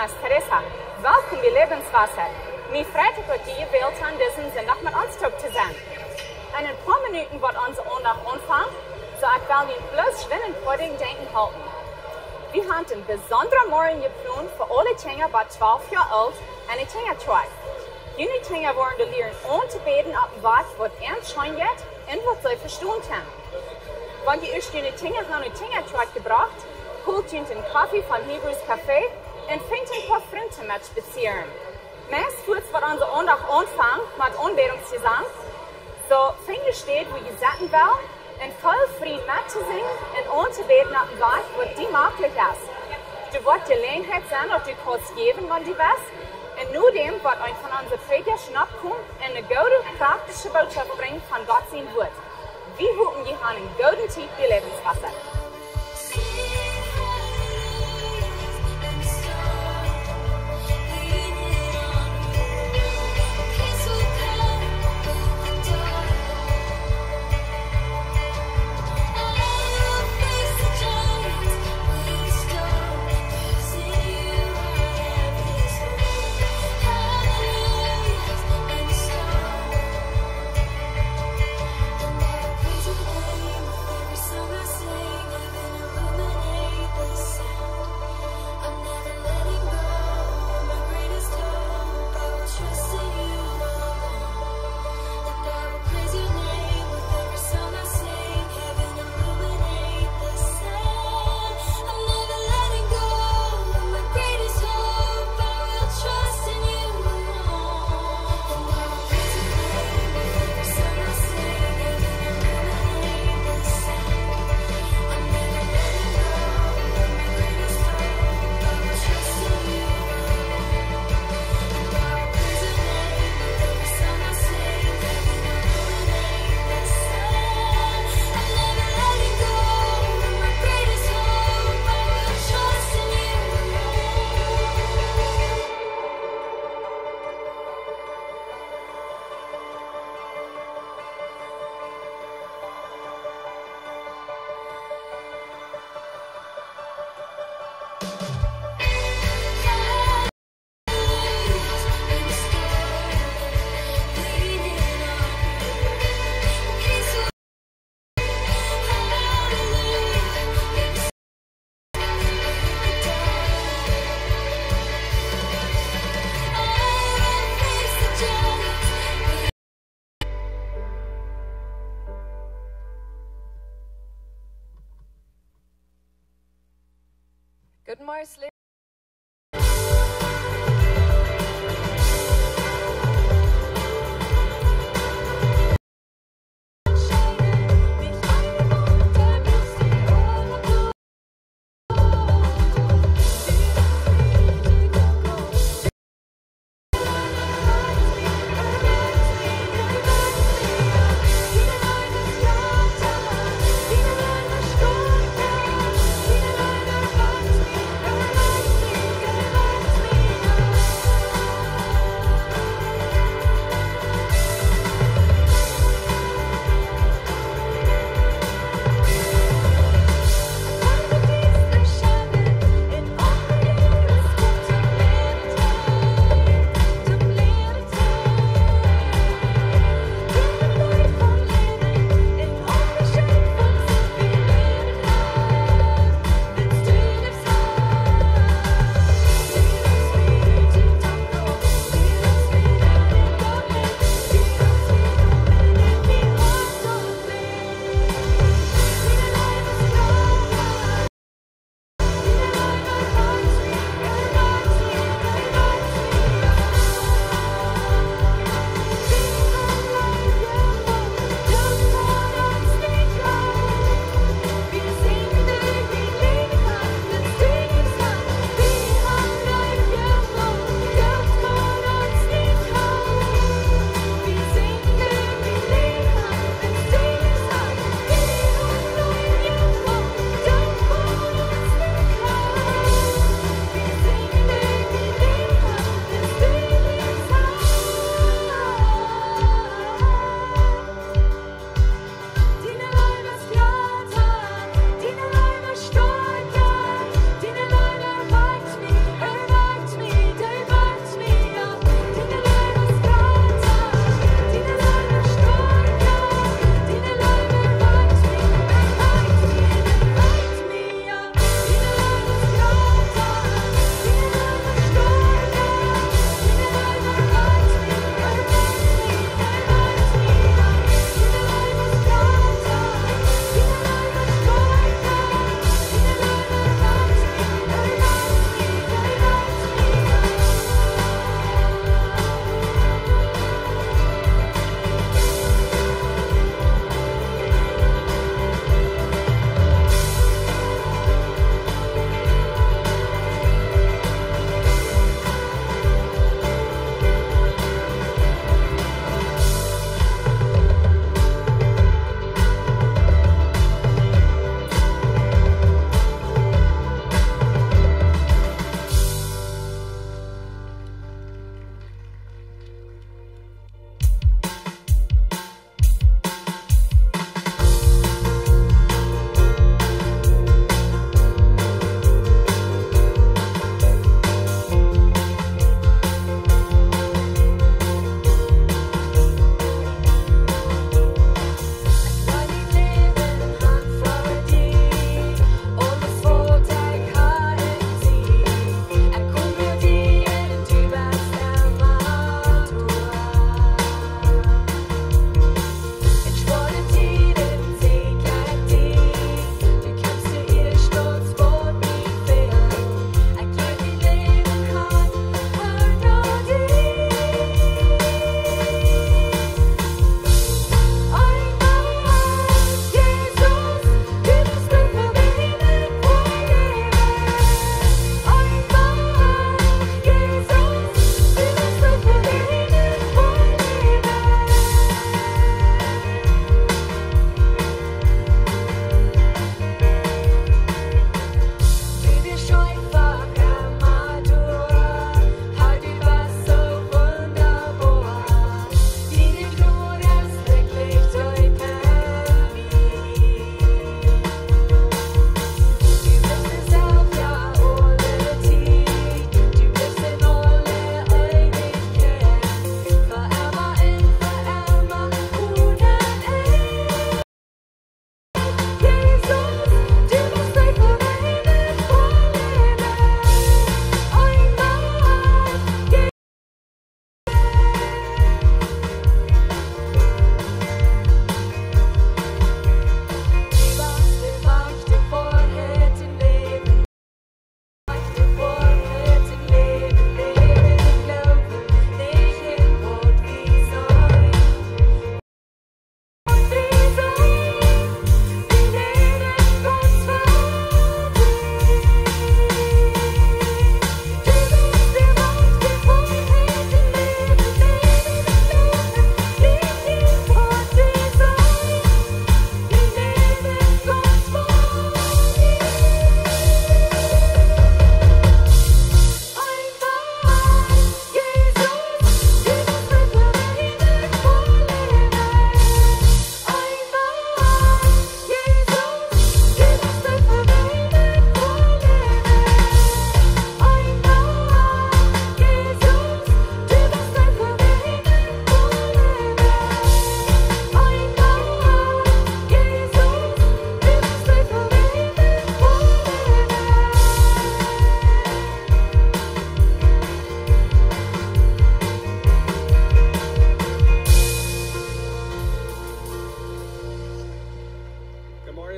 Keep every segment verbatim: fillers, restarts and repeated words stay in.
Es Teresa. Welkom bie Lebenswasser. Mie freit et, daut jie jewält han, disen Sindach met ons toop to sennen. En een poa Minuten woat onse Aundacht aunfangen, soo ekj well junt bloos schwind een poa Dinja denkjen halpen. Wie han een besondren Morjen jeplont fa aule Kjinja bat twalf Joa oolt en de Kjinjakjoakj. June Kjinja woaren doa lieren auntobäden opp een Wajch, waut an scheen jeit un waut see vestonen kjennen. Wan jie ieescht june Kjinja han no de Kjinjakjoakj jebrocht, holt junt een Koffie vom Hebrews Café un finjt een poa Frind met spazieren. Meist fuaz woat onse Aundacht aunfangen met Aunbädungsjesank. Soo finjt eene Städ, wua jie setten wellen, un feelt frie met to sinjen un auntobäden opp een Wajch, waut die maklich es. Doa woat Jeläajenheit sennen, daut du kaust jäwen, wan du west. Un nodäm woat eena von onse Prädja nopp komen un eene goode, praktische Bootschoft brinjen von Gott sien Wuat. Wie hopen, jie han eene goode Tiet bie Lebenswasser. Guten Morgen, Sli-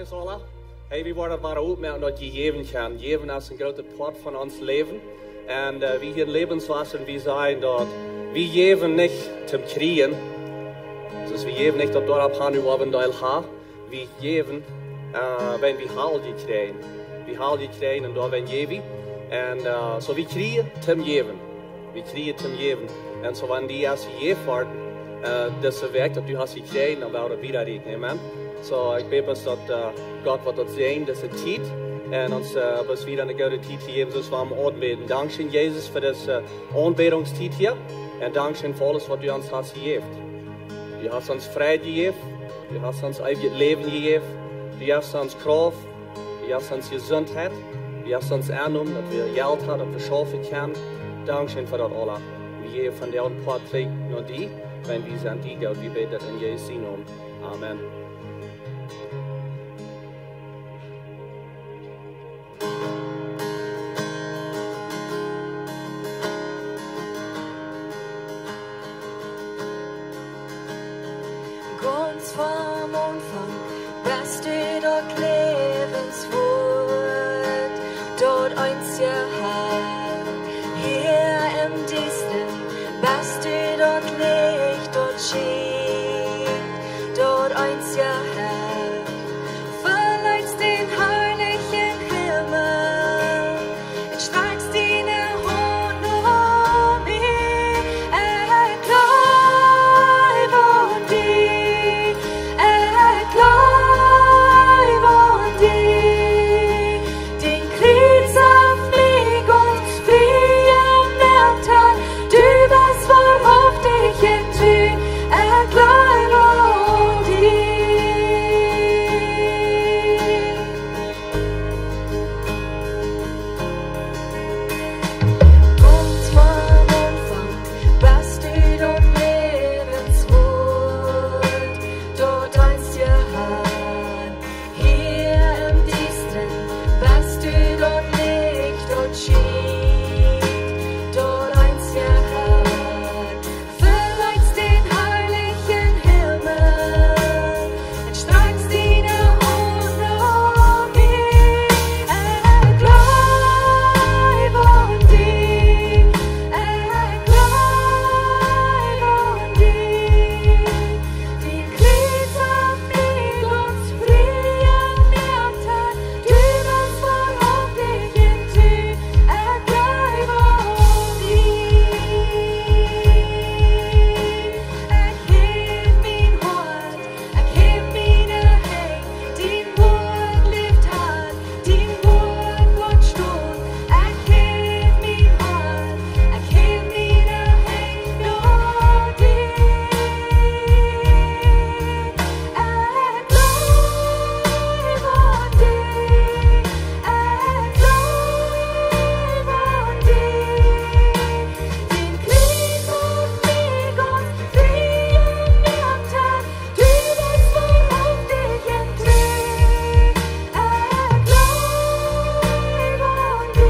Hey, wie woaren daut wada oppmoaken, daut wie jäwen kjennen. Jäwen es een groota Poat von ons Läwen. Un, äh, wie hia en Läwenswasser, wie sajen daut, wie jäwen nich toom kjrieen. Soo wie jäwen nich daut doaropp aun, wua wie een Deel haben. Wie jäwen, äh, wan wie haben jekjräajen. Wie haben jekjräajen un doawäajen jäw wie. Un, äh, soo wie kjrieen toom jäwen. Wie kjrieen toom jäwen. Un soo wan du hast jejäft, äh, dise Wäakj, daut du hast jekjräajen, dan woat daut wieda rieekjen. Amen. Soo, ekj bäd bloos daut, äh, Gott woat daut säajnen, dise Tiet. Un ons, äh, woat wieda eene goode Tiet jäwen, soo aus wie aunbäden. Dankscheen, Jesus, fa dise, äh, Aunbädungstiet hia. Un dankscheen fa aules, waut du ons hast jejäft. Du hast ons Fräd jejäft. Du hast ons eewjet Läwen jejäft. Du hast ons Krauft. Du hast ons Jesuntheit. Du hast ons aunjenomen, daut wie Jelt haben, daut wie schaufen kjennen. Dankscheen fa daut aules. Wie jäwen von dän Poat trigj no die, wan wie sent die Gott, wie bäden daut en Jesus sienen Nomen. Amen. Gaunz vom Aunfank best du daut Läwenswuat, daut eensje Heil. Hia em Diestren best du daut Licht, daut schient, daut eensje Heil. Veleetst dän heiljen Himmel un strakjst diene Haunt no mie. Ekj jleew aun die, ekj jleew aun die. Dien Kjriez haft mie gaunz frie jemoakt. Du best woarhauftich un tru, ekj jleew aun die. Gaunz vom Aunfank best du daut Läwenswuat, daut eensje Heil. Hia em Diestren best du daut Licht, daut schient, daut eensje Heil. Veleetst dän heiljen Himmel un strakjst diene Haunt no mie. Ekj jleew aun die, ekj jleew aun die. Dien Kjriez haft mie gaunz frie jemoakt. Du best woarhauftich un tru, ekj jleew aun die. Ekj jäw mien Hoat, ekj jäw miene Henj, dien Wuat blift han, dien Wuat woat stonen. Ekj jäw mien Hoat, ekj jäw miene Henj no die. Ekj jleew aun die, ekj jleew aun die. Dien Kjriez haft mie gaunz frie jemoakt. Du best woarhauftich un tru, ekj jleew aun die, ekj jleew aun die.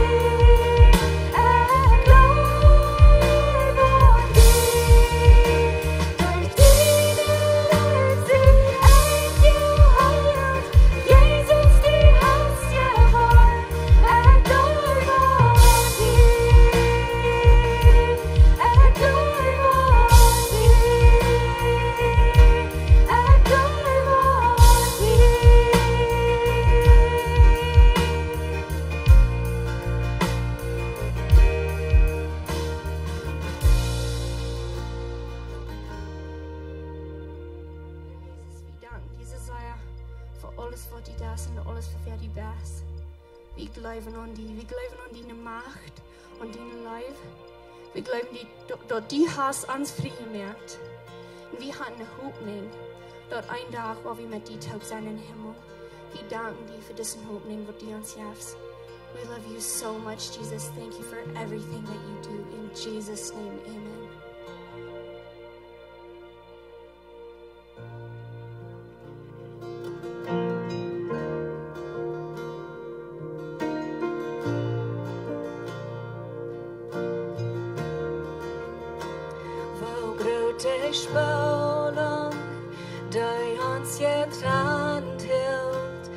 Derch diene Leew sie ekj jeheelt, Jesus, du hast jewonn. Ekj jleew aun die, ekj jleew aun die, ekj jleew aun die. Jesus, wie danken die sea fa aules, waut du deist un aules, fa wäa du best. Wie jleewen aun die, wie jleewen aun diene Macht un diene Leew. Wie jleewen die, daut, daut du hast ons frie jemoakt. Un wie haben eene Hopninj, daut een Dach woa wie met die toop sennen em Himmel. Wie danken die fa dise Hopninj, waut du ons jefst. We love you so much, Jesus. Thank you for everything that you do. In Jesus' name, amen. Woo groot de Spannung, dee ons jetrant hilt,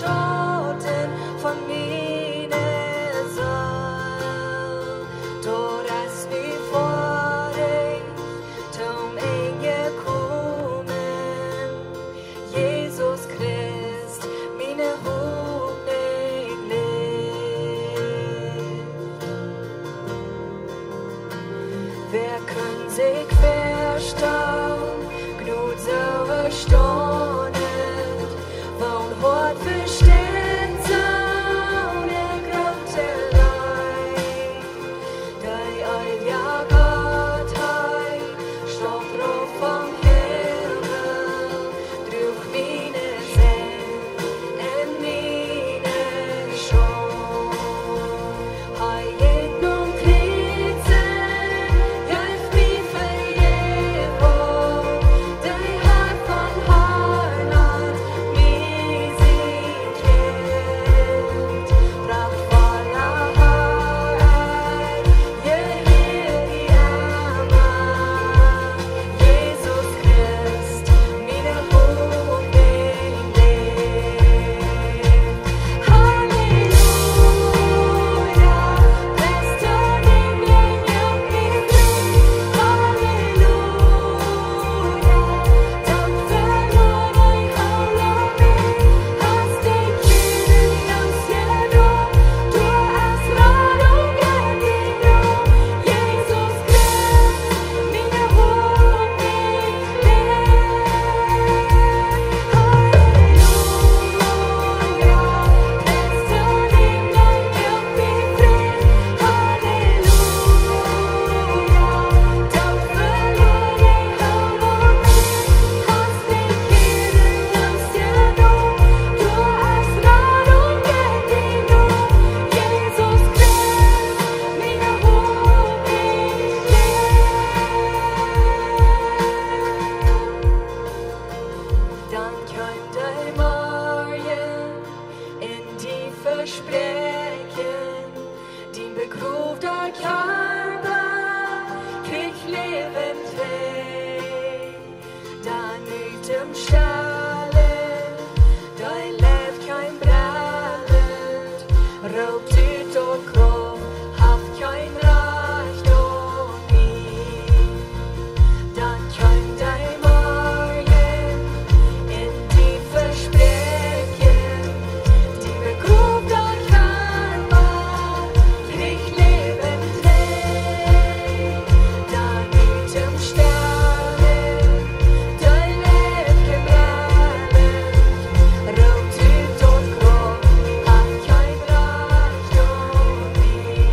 Stoten von miene Seel, doa es mie foadich toom Enj komen. Jesus Christ, miene Hopninj licht. Wäa kunn sikj väastalen, Jnod soo erstaunet, woo Hoat vestemt soone groote Leew. Dee eewja Gott, hee stoot rauf vom Himmel, druach miene Sind un miene Schult. Hee jinkj nom Kjriez un jeef mie Vejäwunk. Dee Har von Harn haft mie sien Kjint, prachtvolla Har, Herr, jehieet die Ea. Jesus Christ, miene Hopninj licht. Halleluja, Priesta, dien Enj, Halleluja, Dank fa Lob un Halleluja, hast den Frieden ganz genommen, du hast Rettung gegeben, Jesus Christ, miene Hopninj. Dan kjeem de Morjen un dee Vespräakjen, dien begrowda Kjarpa kjrieech Läwen trigj. Dan ut däm Stallen, dee Leew kjeem brellend, roopt ut daut Grauf, haft kjeen Rajcht aun mie. Dan kjeem de Morjen un dee Vespräakjen, dee begrowda Kjarpa kjrieech Läwen trigj. Dan ut däm Stallen, dee Leew kjeem brellend, roopt ut daut Grauf, haft kjeen Rajcht aun mie.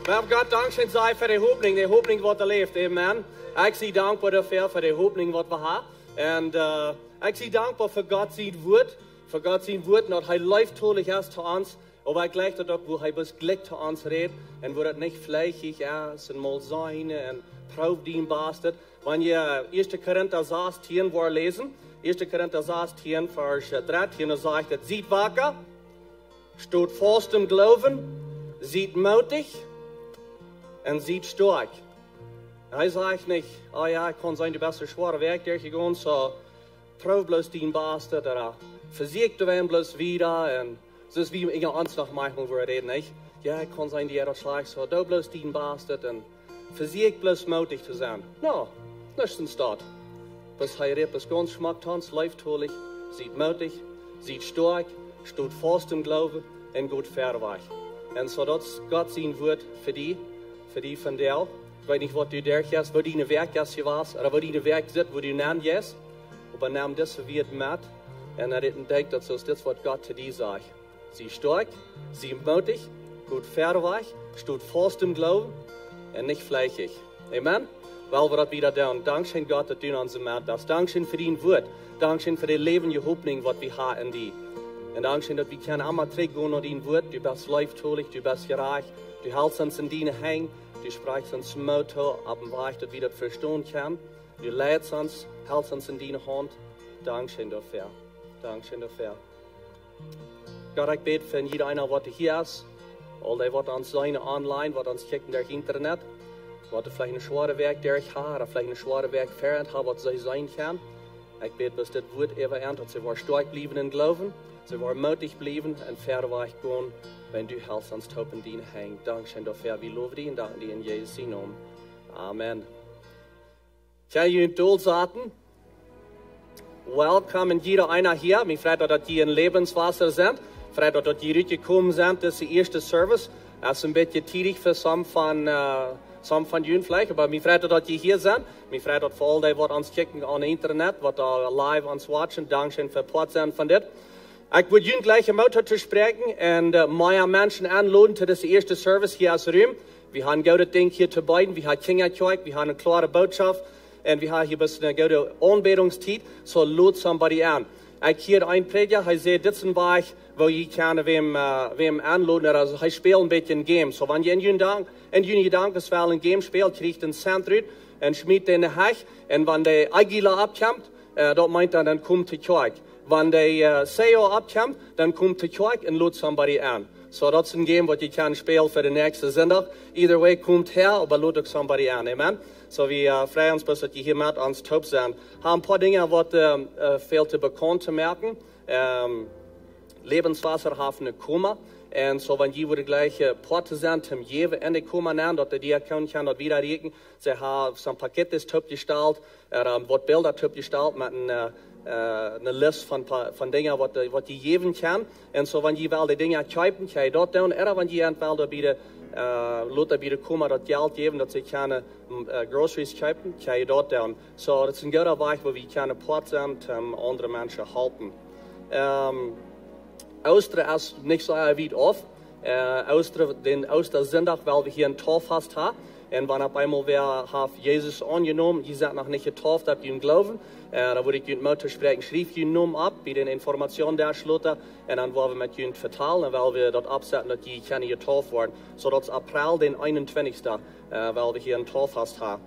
Well, Gott dankscheen saj fa de Hopninj, de Hopninj waut doa läft, amen. Ekj sie dankboa doafäa, fa de Hopninj waut wie haben. Un, äh, ekj sie dankboa fa Gott sien Wuat, fa Gott sien Wuat, daut hee leeftolich es to ons. Oba ekj jleich daut uk, woo hee bloos jlikj to ons rät un woo daut nich fleeschich es un mol seenen un proow dien Bastet. Wan jie Ieeschte Korinta sastieen woaren läsen, Ieeschte Korinta sastieen, Varsch dartieen, dan sajcht et: Siet wacka, stot faust em Gloowen, siet mootich un siet stoakj. Hee sajcht nich: "Oh jo, ekj kaun seenen, du best eene schwoare Wäakj derchjegonen, soo proow bloos dien Bastet, ooda vesieekj doa bloos wieda." Un soo aus wie ons noch maunchmol wudden räden, nich? "Jo, ekj kaun seenen, die jeit daut schlajcht, soo doo bloos dien Bastet un vesieekj bloos mootich to sennen." No, nuscht es daut. Bat hee rät, bat gaunz schmock, gaunz leeftolich: "Siet mootich, siet stoakj, stot faust em Gloowen un got verwoats." Un soo daut es Gott sien Wuat fa die, fa die vondoag. Ekj weet nich waut du derchjeist, woo diene Wäakj es jewast, ooda woo diene Wäakj sitt, woo du nu jeist. Oba nem dise Wieed met un rät un denkj daut soo es dit waut Gott to die sajcht. Sie stoakj, sie mootich, got verwoats, stot faust em Gloowen un nich flichich. Amen. Well wie daut wieda doonen. Dankscheen Gott daut du en onse Medd best. Dankscheen fa dien Wuat. Dankscheen fa de läwendje Hopninj waut wie haben en die. Un dankscheen daut wie kjennen emma trigjgonen no dien Wuat. Du best leeftolich, du best jerajcht. Du helst ons en diene Henj. Du sprakjst ons Moot too opp een Wajch daut wie daut vestonen kjennen. Du leidst ons, helst ons en diene Haunt. Dankscheen doafäa. Dankscheen doafäa. Gott, ekj bäd fa jieda eena waut hia es, aul dee waut ons seenen online, waut ons kjikjen derch Internet, waut veleicht eene schwoare Wäakj derch haben, ooda veleicht eene schwoare Wäakj ver an haben, waut see seenen kjennen. Ekj bäd bat dit Wuat äwa an, daut see woaren stoakj bliewen em Gloowen, see woaren mootich bliewen un verwoats gonen, wan du helst ons toop en diene Henj. Dankscheen doafäa, wie lowen die un danken die en Jesus sien Nomen. Amen. Kjenn jie junt dolsaten? Welcome jieda eena hia. Mie freit daut jie en Lebenswasser sent. Freit daut jie rutjekomen sent, dise ieeschte Service. Daut es een bät tiedich fa some von, äh, some von junt veleicht, oba mie freit daut jie hia sent. Mie freit daut fa aul dee waut ons kjikjen aun Internet, waut doa live ons watchen. Dankscheen fa Poat sennen von dit. Ekj wudd junt jlikj een Moot toospräakjen un, äh, mea Menschen enloden to dise ieeschte Service hia en Rum. Wie haben een goodet Dinkj hia to beeden. Wie haben Kjinjakjoakj, wie haben eene kloare Botschaft un wie haben hia best eene goode Aunbädungstiet. Soo load somebody en. Ekj hieed een Prädja, hee säd, dit es een Wajch woo jie kjennen wäm, äh, wäm enloden. Ooda soo, hee spält een bät een Game. Soo wan jie en june Jedank-, en june Jedanken wellen een Game spälen, kjricht een Cent rut un schmiet dän en de Hecht. Un wan de Aguila oppkjemt, äh, daut meent dan, dan komt to Kjoakj. Wan de, äh, Seo oppkjemt, dan komt to Kjoakj un load somebody en. Soo daut es een Game waut jie kjennen spälen fa de näakjste Sindach. Either way, komt häa, oba load uk somebody en. Amen. Soo wie, äh, freien ons best daut jie hia met ons toop sent. Haben een poa Dinja waut, äh, äh, väl to bekaunt to moaken. Ähm, Lebenswasser haft een Koma. Un soo wan jie wudden jlikj, äh, Poat sennen toom jäwen en de Koma nenn, daut de Diakon kaun daut wieda rieekjen. See haben some paquetes toopjestalt, ooda, ähm, waut Bilda toopjestalt met een, äh, äh, eene List von pa-, von Dinja waut, äh, waut jie jäwen kjennen. Un soo wan jie wellen de Dinja kjeepen, kjenn jie daut doonen. Ooda wan jie wan wellen doa bie de, äh, loten bie de Koma daut Jelt jäwen, daut see kjennen, mm, äh, groceries kjeepen, kjenn jie daut doonen. Soo daut es een gooda Wajch woo wie kjennen Poat sennen toom aundre Menschen halpen. Ähm, Oostren es nich soo wiet auf. Äh, Oostren, dän Oostasindach well wie hia een Tauffast haben. Un wan opp eemol wäa haft Jesus aunjenomen, jie sent noch nich jetauft opp jun Gloowen, äh, dan wudd ekj junt Moot toospräakjen, schrieft jun Nomen opp bie dän Informationsdesk lota. Un dan woa wie met junt vetalen un well wie daut oppsetten daut jie kjennen jetauft woaren. Soo daut es April dän eenuntwintichsten, äh, well wie hia een Tauffast haben.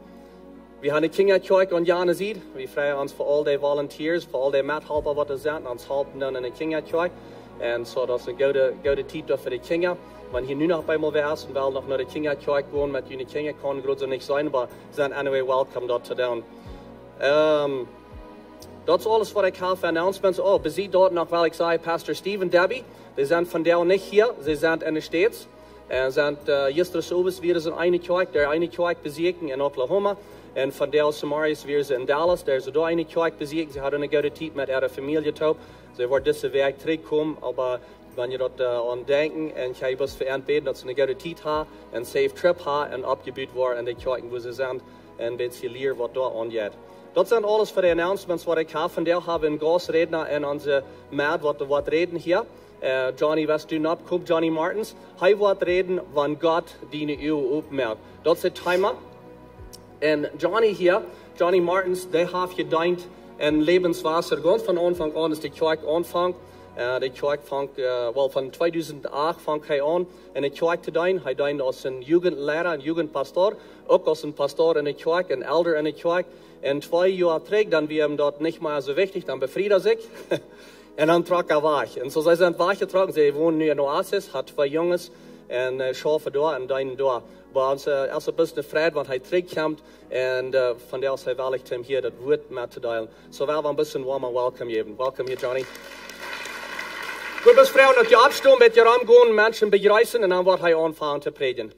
Wie haben eene Kjinjakjoakj aun jane Sied. Wie freien ons fa aul dee Volunteers, fa aul dee Methalpa waut doa sent, ons halpen doonen en de Kjinjakjoakj. Un soo daut es eene goode, goode Tiet doa fa de Kjinja. Wan hia nu noch bie mie wäa es un well noch no de Kjinjakjoakj gonen met june Kjinja, kaun groot soo nich sennen, oba sent anyway welcome daut to doonen. Ähm, daut es aules waut ekj hab fa Announcements. Oh, besied doa noch well ekj sajen, Pastor Steve un Debbie, dee sent vondoag nich hia, see sent en de States. Äh, sent, äh, jistren Owent wieren see en eene Kjoakj, de eene Kjoakj besieekjen en Oklahoma. Un vondoag zemorjes wieren see en Dallas, doa sent see doa eene Kjoakj besieekjen. See hauden eene goode Tiet met äare Famielje toop. See woaren dise Wäakj trigjkomen, oba wan jie daut, äh, aun denkjen un jie bloos fa an bäden, daut see eene goode Tiet haben, een safe trip haben un oppjebut woaren en de Kjoakjen wua see sent un een bät lieren waut doa aunjeit. Daut sent aules fa de Announcements waut ekj hab. Vondoag hab wie een Gausträdna en onse Medd waut, waut räden hia. Äh, Johnny, waut du nopp kjemt, Johnny Martins. Hee woat räden, wan Gott diene Uagen opmoakt. Daut es daut Thema. Un Johnny hia, Johnny Martins, dee haft jedeent en Lebenswasser gaunz von Aunfank aun, aus de Kjoakj aunfunk. Äh, de Kjoakj funk, äh, well, von tweedusent acht funk hee aun en de Kjoakj to deenen. Hee deend aus een Jugendleida, een Jugendpastor, uk aus een Pastor en de Kjoakj, een Elder en de Kjoakj. Un twee Joa trigj, dan wia am daut nich mea soo wichtich, dan befried hee sikj. Un dan trock hee wajch. Un soo, see sent wajchjetrocken. See wonen nu en Oasis, haft twee Junges. un, äh, schaufen doa un deenen doa. Oba ons, äh, es een bät Freid, wan hee trigjkjemt un, äh, vondoag es hee wellich, om hia daut Wuat mettodeelen. Soo well wie am een bät woama Welcome jäwen. Welcome hia, Johnny. Wie wellen froagen, daut jie oppstonen, met june Arme gonen, Menschen bejreessen un dan woat hee aunfangen to prädjen.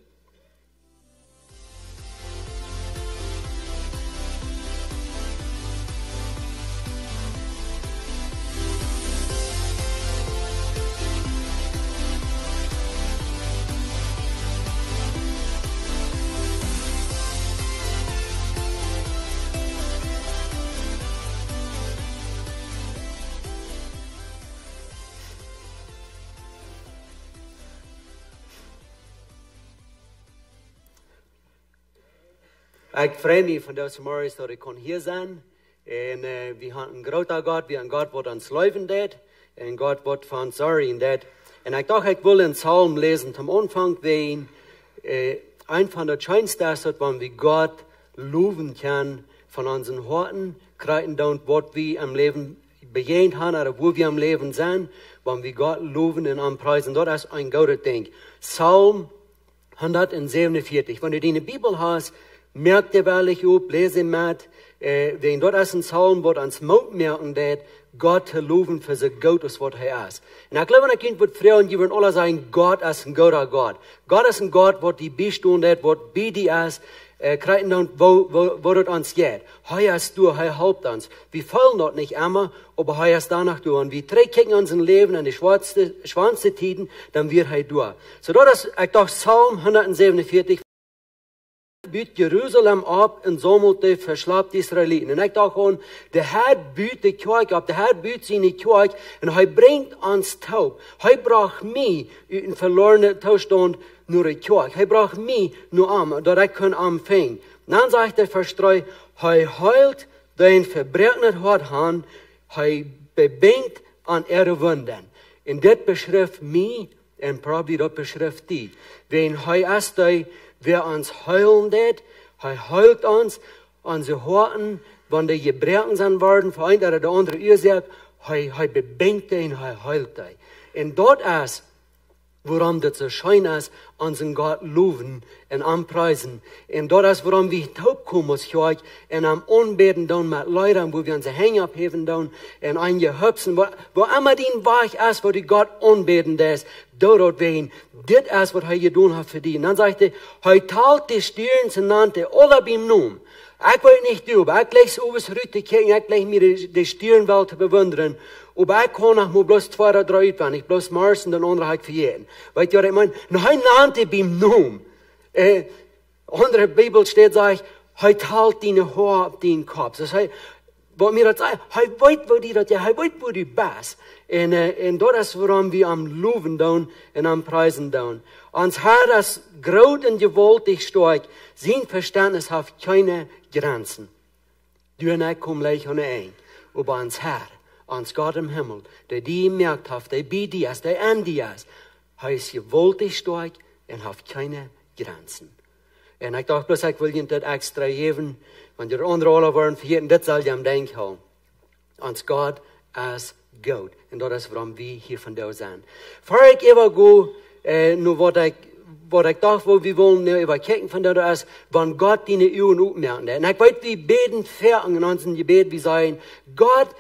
Ekj frei mie vondoag zemorjes, daut ekj kaun hia sennen. Un, äh, wie haben eenen grooten Gott, wie haben eenen Gott, waut ons leewen deit, un Gott, waut fa ons sorjen deit. Un ekj docht, ekj well eenen Psalm läsen, toom Aunfank, wäajen, äh, eent von de scheenste es daut, wan wie Gott lowen kjennen von onse Hoaten, kjrieen doonen, waut wie em Läwen bejäajent haben, ooda wua wie em Läwen sent, wan wie Gott lowen un aunpriesen. Daut es een grootet Dinkj. Psalm hundatsewenunvieetich. Wan du diene Bibel hast, moak dee wellich opp, läs dee met, äh, wäajen daut es een Psalm, waut ons Moot moaken deit, Gott to lowen fa soo goot aus waut hee es. Un ekj jleew, wan ekj junt wudd froagen, jie wudden aula sajen, Gott es een gooda Gott. Gott es een Gott, waut die biestonen deit, waut bie die es, äh, kjrieen doonen, woo, woo, woo daut ons jeit. Hee es doa, hee halpt ons. Wie feelen daut nich emma, oba hee es doa noch doa. Wan wie trigjkjikjen aun sien Läwen, aun de schwoaste, schwoaste Tieden, dan wia hee doa. Soo daut es, ekj docht, Psalm hundatsewenunvieetich, but Jerusalem opp un saumelt de veschlapte Israeliten. Un ekj docht aun, de Herr but de Kjoakj opp, de Herr but siene Kjoakj un hee brinjt ons toop. Hee brocht mie ut een veloarnen Toostaunt no de Kjoakj. Hee brocht mie no am, daut ekj kunn am finjen. Dan sajcht de Varsch dree, hee heelt dee een vebroakenet Hoat han, hee bebinjt an äare Wunden. Un dit beschrift mie, un probably daut beschrift die. Wäajen hee es dee, waut ons heelen deit, hee heelt ons, onse Hoaten, wan dee jebroaken sent worden, fa eent ooda de aundre Uasoak, hee, hee bebinjt dee un hee heelt dee. Un daut es, wuarom daut soo scheen es, onsen Gott lowen un aunpriesen. Un daut es, wuarom wie toopkomen aus Kjoakj un am aunbäden doonen met Leeda, wua wie onse Henj opphäwen doonen un eenje hupsen, wua, wua emma dien Wajch es, wua du Gott aunbäden deist, doo daut wäajen dit es, waut hee jedonen haft fa die. Un dan sajcht hee, hee talt de Stierns un nant dee aula biem Nomen. Ekj weet nich du, oba ekj jleich soo owes rut to kjikjen, ekj jleich mie de, de Stiernenwelt to bewundren. Oba ekj kaun noch mau bloos twee ooda dree utwendich, bloos Mars un de aundre hab ekj vejäten. Weetst du, waut ekj meen? Un hee nant dee biem Nomen. Äh, aundre Bibelstäd sajcht, hee talt diene Hoa opp dienen Kopp. Daut hee, waut mie daut sajcht, hee weet, woo die daut, jo, hee weet, woo du best. Un, äh, un daut es, wuarom wie am lowen doonen un am priesen doonen. Ons Herr es groot un jewaultich stoakj, sien Vestentnis haft kjeene Grenzen. Du un ekj komen leicht aun de Enj. Oba ons Herr, ons Gott em Himmel, dee die jemoakt haft, dee bie die es, dee en die es, hee es jewaultich stoakj un haft kjeene Grenzen. Un ekj docht bloos, ekj well junt dit extra jäwen, wan jie aundre aula woaren vejäten, dit saul jie aum Denkj hoolen. Ons Gott es goot. Un daut es, wuarom wie hia vondoag sent. Ver ekj äwa go, äh, no waut ekj, waut ekj docht, woo wie wullen nu äwa kjikjen vondoag, es, wan Gott diene Uagen opmoaken deit. Un ekj weet, wie bäden foaken en onsen Jebäd, wie sajen, Gott,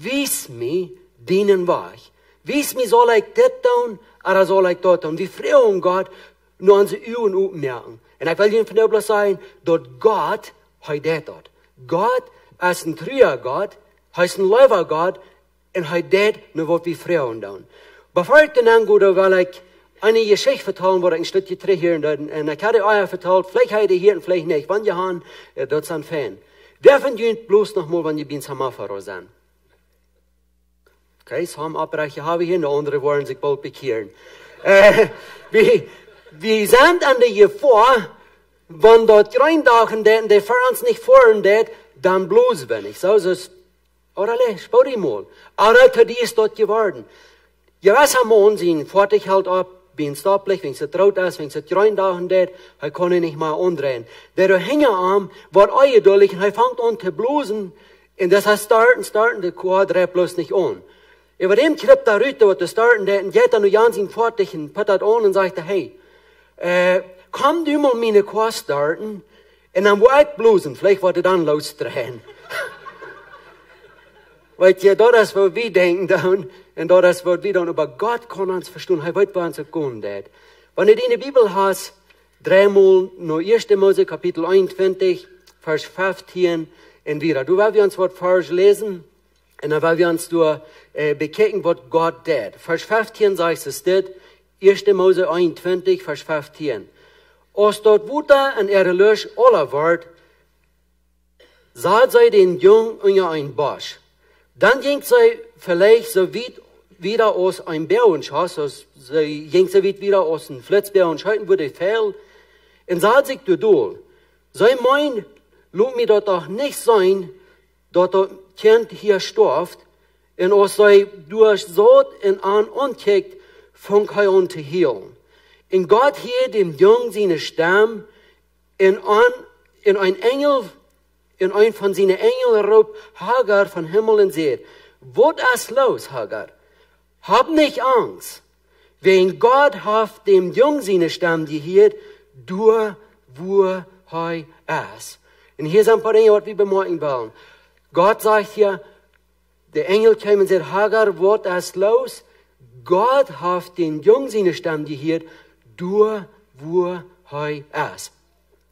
wies mie dienen Wajch. Wies mie, saul ekj dit doonen, ooda saul ekj daut doonen? Wie froagen Gott, no onse Uagen opmoaken. Un ekj well junt vondoag bloos sajen, daut Gott, hee deit daut. Gott es een trua Gott, hee es een leewa Gott, un hee deit no waut wie froagen doonen. Befäa ekj dan aungo, dan well ekj eene Jeschicht vetalen, waut ekj een Stootje trigj hia en doa, un ekj hab dee ea vetalt, veleicht hab jie dee hia un veleicht nich, wan jie han, äh, daut es fein. Wäa von junt bloos noch mol, wan jie bie Samafaro sent? Okay, some Oppbräakja hab wie hia, de aundre woaren sikj boolt bekjieren. Äh, wie, wie sent aun de Jefoa, wan daut jreen Dach en de, de Ferns nich foaren deit, dan bloos wie nich. Soo es, ooda le, spood die mol. Ooda to die es daut jeworden. Jewessa Maun sien Foatich helt opp, bie een Stopplicht, wiels et root es, wiels et jreen Dach en deit, hee kaun nich mea aundreien. Dee doa hinja am, woat onjedullich un hee fangt aun to blosen, un daut hee start un start un de Koa dreit bloos nich aun. Äwa däm kjript doa rut, waut to starten deit, un jeit dan no Jan sien Foatich un pott daut aun un sajcht, hey, Äh, komm du mol miene Koa starten un dan woa ekj blosen, veleicht woat et dan losdreien. Weet jie, daut es waut wie denkjen dan un daut es waut wie dan, oba Gott kaun ons vestonen, hee weet waut ons gonen deit. Wan du diene Bibel hast, drei mol no Ieeschte Mose Kapitel eenuntwintich, Varsch feftieen un wieda. Doa woa wie ons waut Varsch läsen un dan woa wie ons doa, äh, bekjikjen waut Gott deit. Varsch feftieen sajcht et dit, Ieeschte Mose eenuntwintich, Varsch feftieen. Aus daut Wota en äare Lust aula wort, sad see dän Jung unja een Bosch. Dan jinkj see veleicht soo wiet wieda aus een Boageschoss, aus see jinkj soo wiet wieda aus een Flitzboageschoss, wua dee fält, un sad sikj doa dol. See meend: Lot mie daut doch nich seenen, daut daut Kjint hia stoaft. Un aus see doa saut un am aunkjikjt, funk hee aun to hielen. Un Gott hieed dän Jung siene Stemm un am, un een Enjel, un een von siene Enjel roopt Hagar vom Himmel un säd: Waut es loos, Hagar? Hab nich Angst, wäajen Gott haft däm Jung siene Stemm jehieet, doa wua hee es. Un hia sent een poa Dinja waut wie bemoakjen wellen. Gott sajcht hia, de Enjel kjeem un säd: Hagar, waut es loos? Gott haft däm Jung siene Stemm jehieet, doa wua hee es.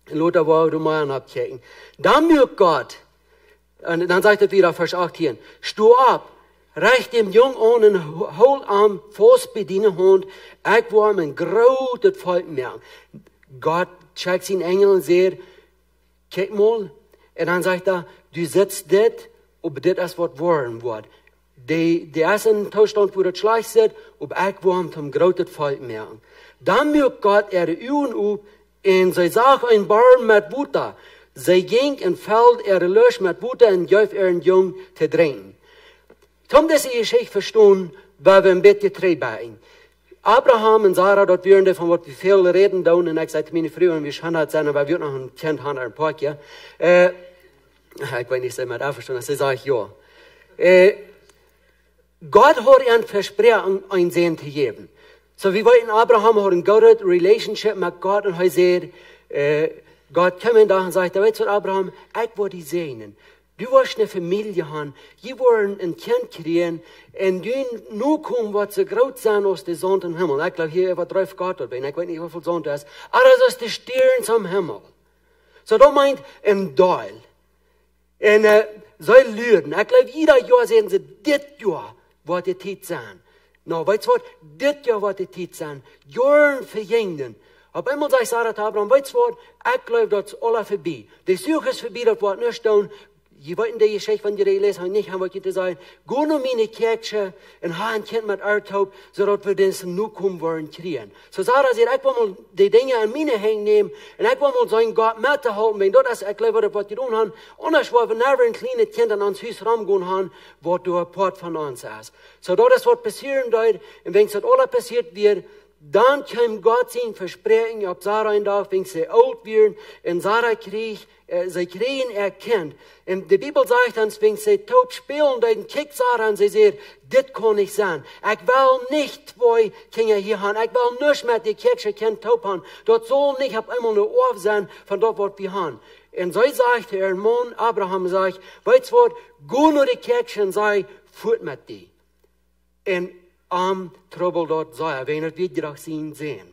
Lota woa wie mol aun oppkjikjen. Dan muak Gott, un dan sajcht et wieda, Varsch achtieen: Sto opp, rajcht däm Jung aun un ho-, hool am faust bie diene Haunt, ekj woa am een grootet Volkj moaken. Gott schekjt sienen Enjel un sajcht: Kjikj mol. Un dan sajcht hee: Du sitst dit, oba dit es waut woaren woat. Dee, dee es en Toostaunt wua daut schlajcht sitt, oba ekj woa am toom grootet Volkj moaken. Dan muak Gott äare Uagen op, un see sach een Borm met Wota. See jinkj un felt äare Lust met Wota un jeef äaren Jung to drinkjen. Toom dise Jeschicht vestonen, woa wie een bät trigjbakjen. Abraham un Sara, daut wieren dee von waut wie väl räden doonen, un ekj säd to miene Fru, un wie schaufen daut sennen, oba wie noch een Kjint haben, een poa Kjint. Äh, ekj weet nich, see met aunvestonen, see sajcht jo. Äh, Gott haud an vesproaken, een Sän to jäwen. Soo, wie weeten, Abraham haud een goodet Relationship met Gott un hee säd, äh, Gott kjeem een Dach un säd: Weetst waut, Abraham, ekj woa die säajnen. Du woascht eene Famielje haben, jie woaren een Kjint kjrieen un dien Nokomen woat soo groot sennen aus de Saunt aum Himmel. Ekj jleew, hia woat drei Gott daut, ekj weet nich woo väl Saunt daut es, oba daut es de Stierns aum Himmel. Soo, daut meent een Deel. Un, äh, see luaden. Ekj jleew, jieda Joa säden see: Dit Joa woat de Tiet sennen. Nu, weetst waut? Dit Joa woat de Tiet sennen. Joaren vejinjen. Opp eemol säd Sara to Abraham: Weetst waut? Ekj jleew, daut es aula verbie. De Suach es verbie, daut woat nuscht doonen. Jie weeten de Jeschicht, wan jie dee jeläsen haben, nich haben waut jie to sajen. Go no miene Kjäakjsche un hab een Kjint met äa toop, soo daut wie disen Nokomen woaren kjrieen. Soo Sara sajcht: Ekj well mol de Dinja en miene Henj nämen un ekj well mol seenen Gott met to halpen, wäajen daut es, ekj jleew, waut wie jedonen haben. Aundasch woa wie never een kjlienet Kjint en ons Hus romgonen haben, waut doa een Poat von ons es. Soo daut es waut passieren deed, un wan daut aula passieet wia, dan kjeem Gott sien Vespräakjen opp Sara een Dach, wan see oolt wieren, un Sara kjrieech, äh, see kjrieejen äa Kjint. Un de Bibel sajcht ons, wan see toop spälen deeden, kjikjt Sara un see säd: Dit kaun nich sennen. Ekj well nich twee Kjinja hia haben. Ekj well nuscht met de Kjäakjsche Kjint toop haben. Daut saul nich opp eemol een Oaw sennen von daut waut wie haben. Un see sajcht to äaren Maun, Abraham, sajcht: Weetst waut, go no de Kjäakjsche un saj: Fuat met die. Un am trubbelt daut sea, wäajen daut wia jrod sien Sän.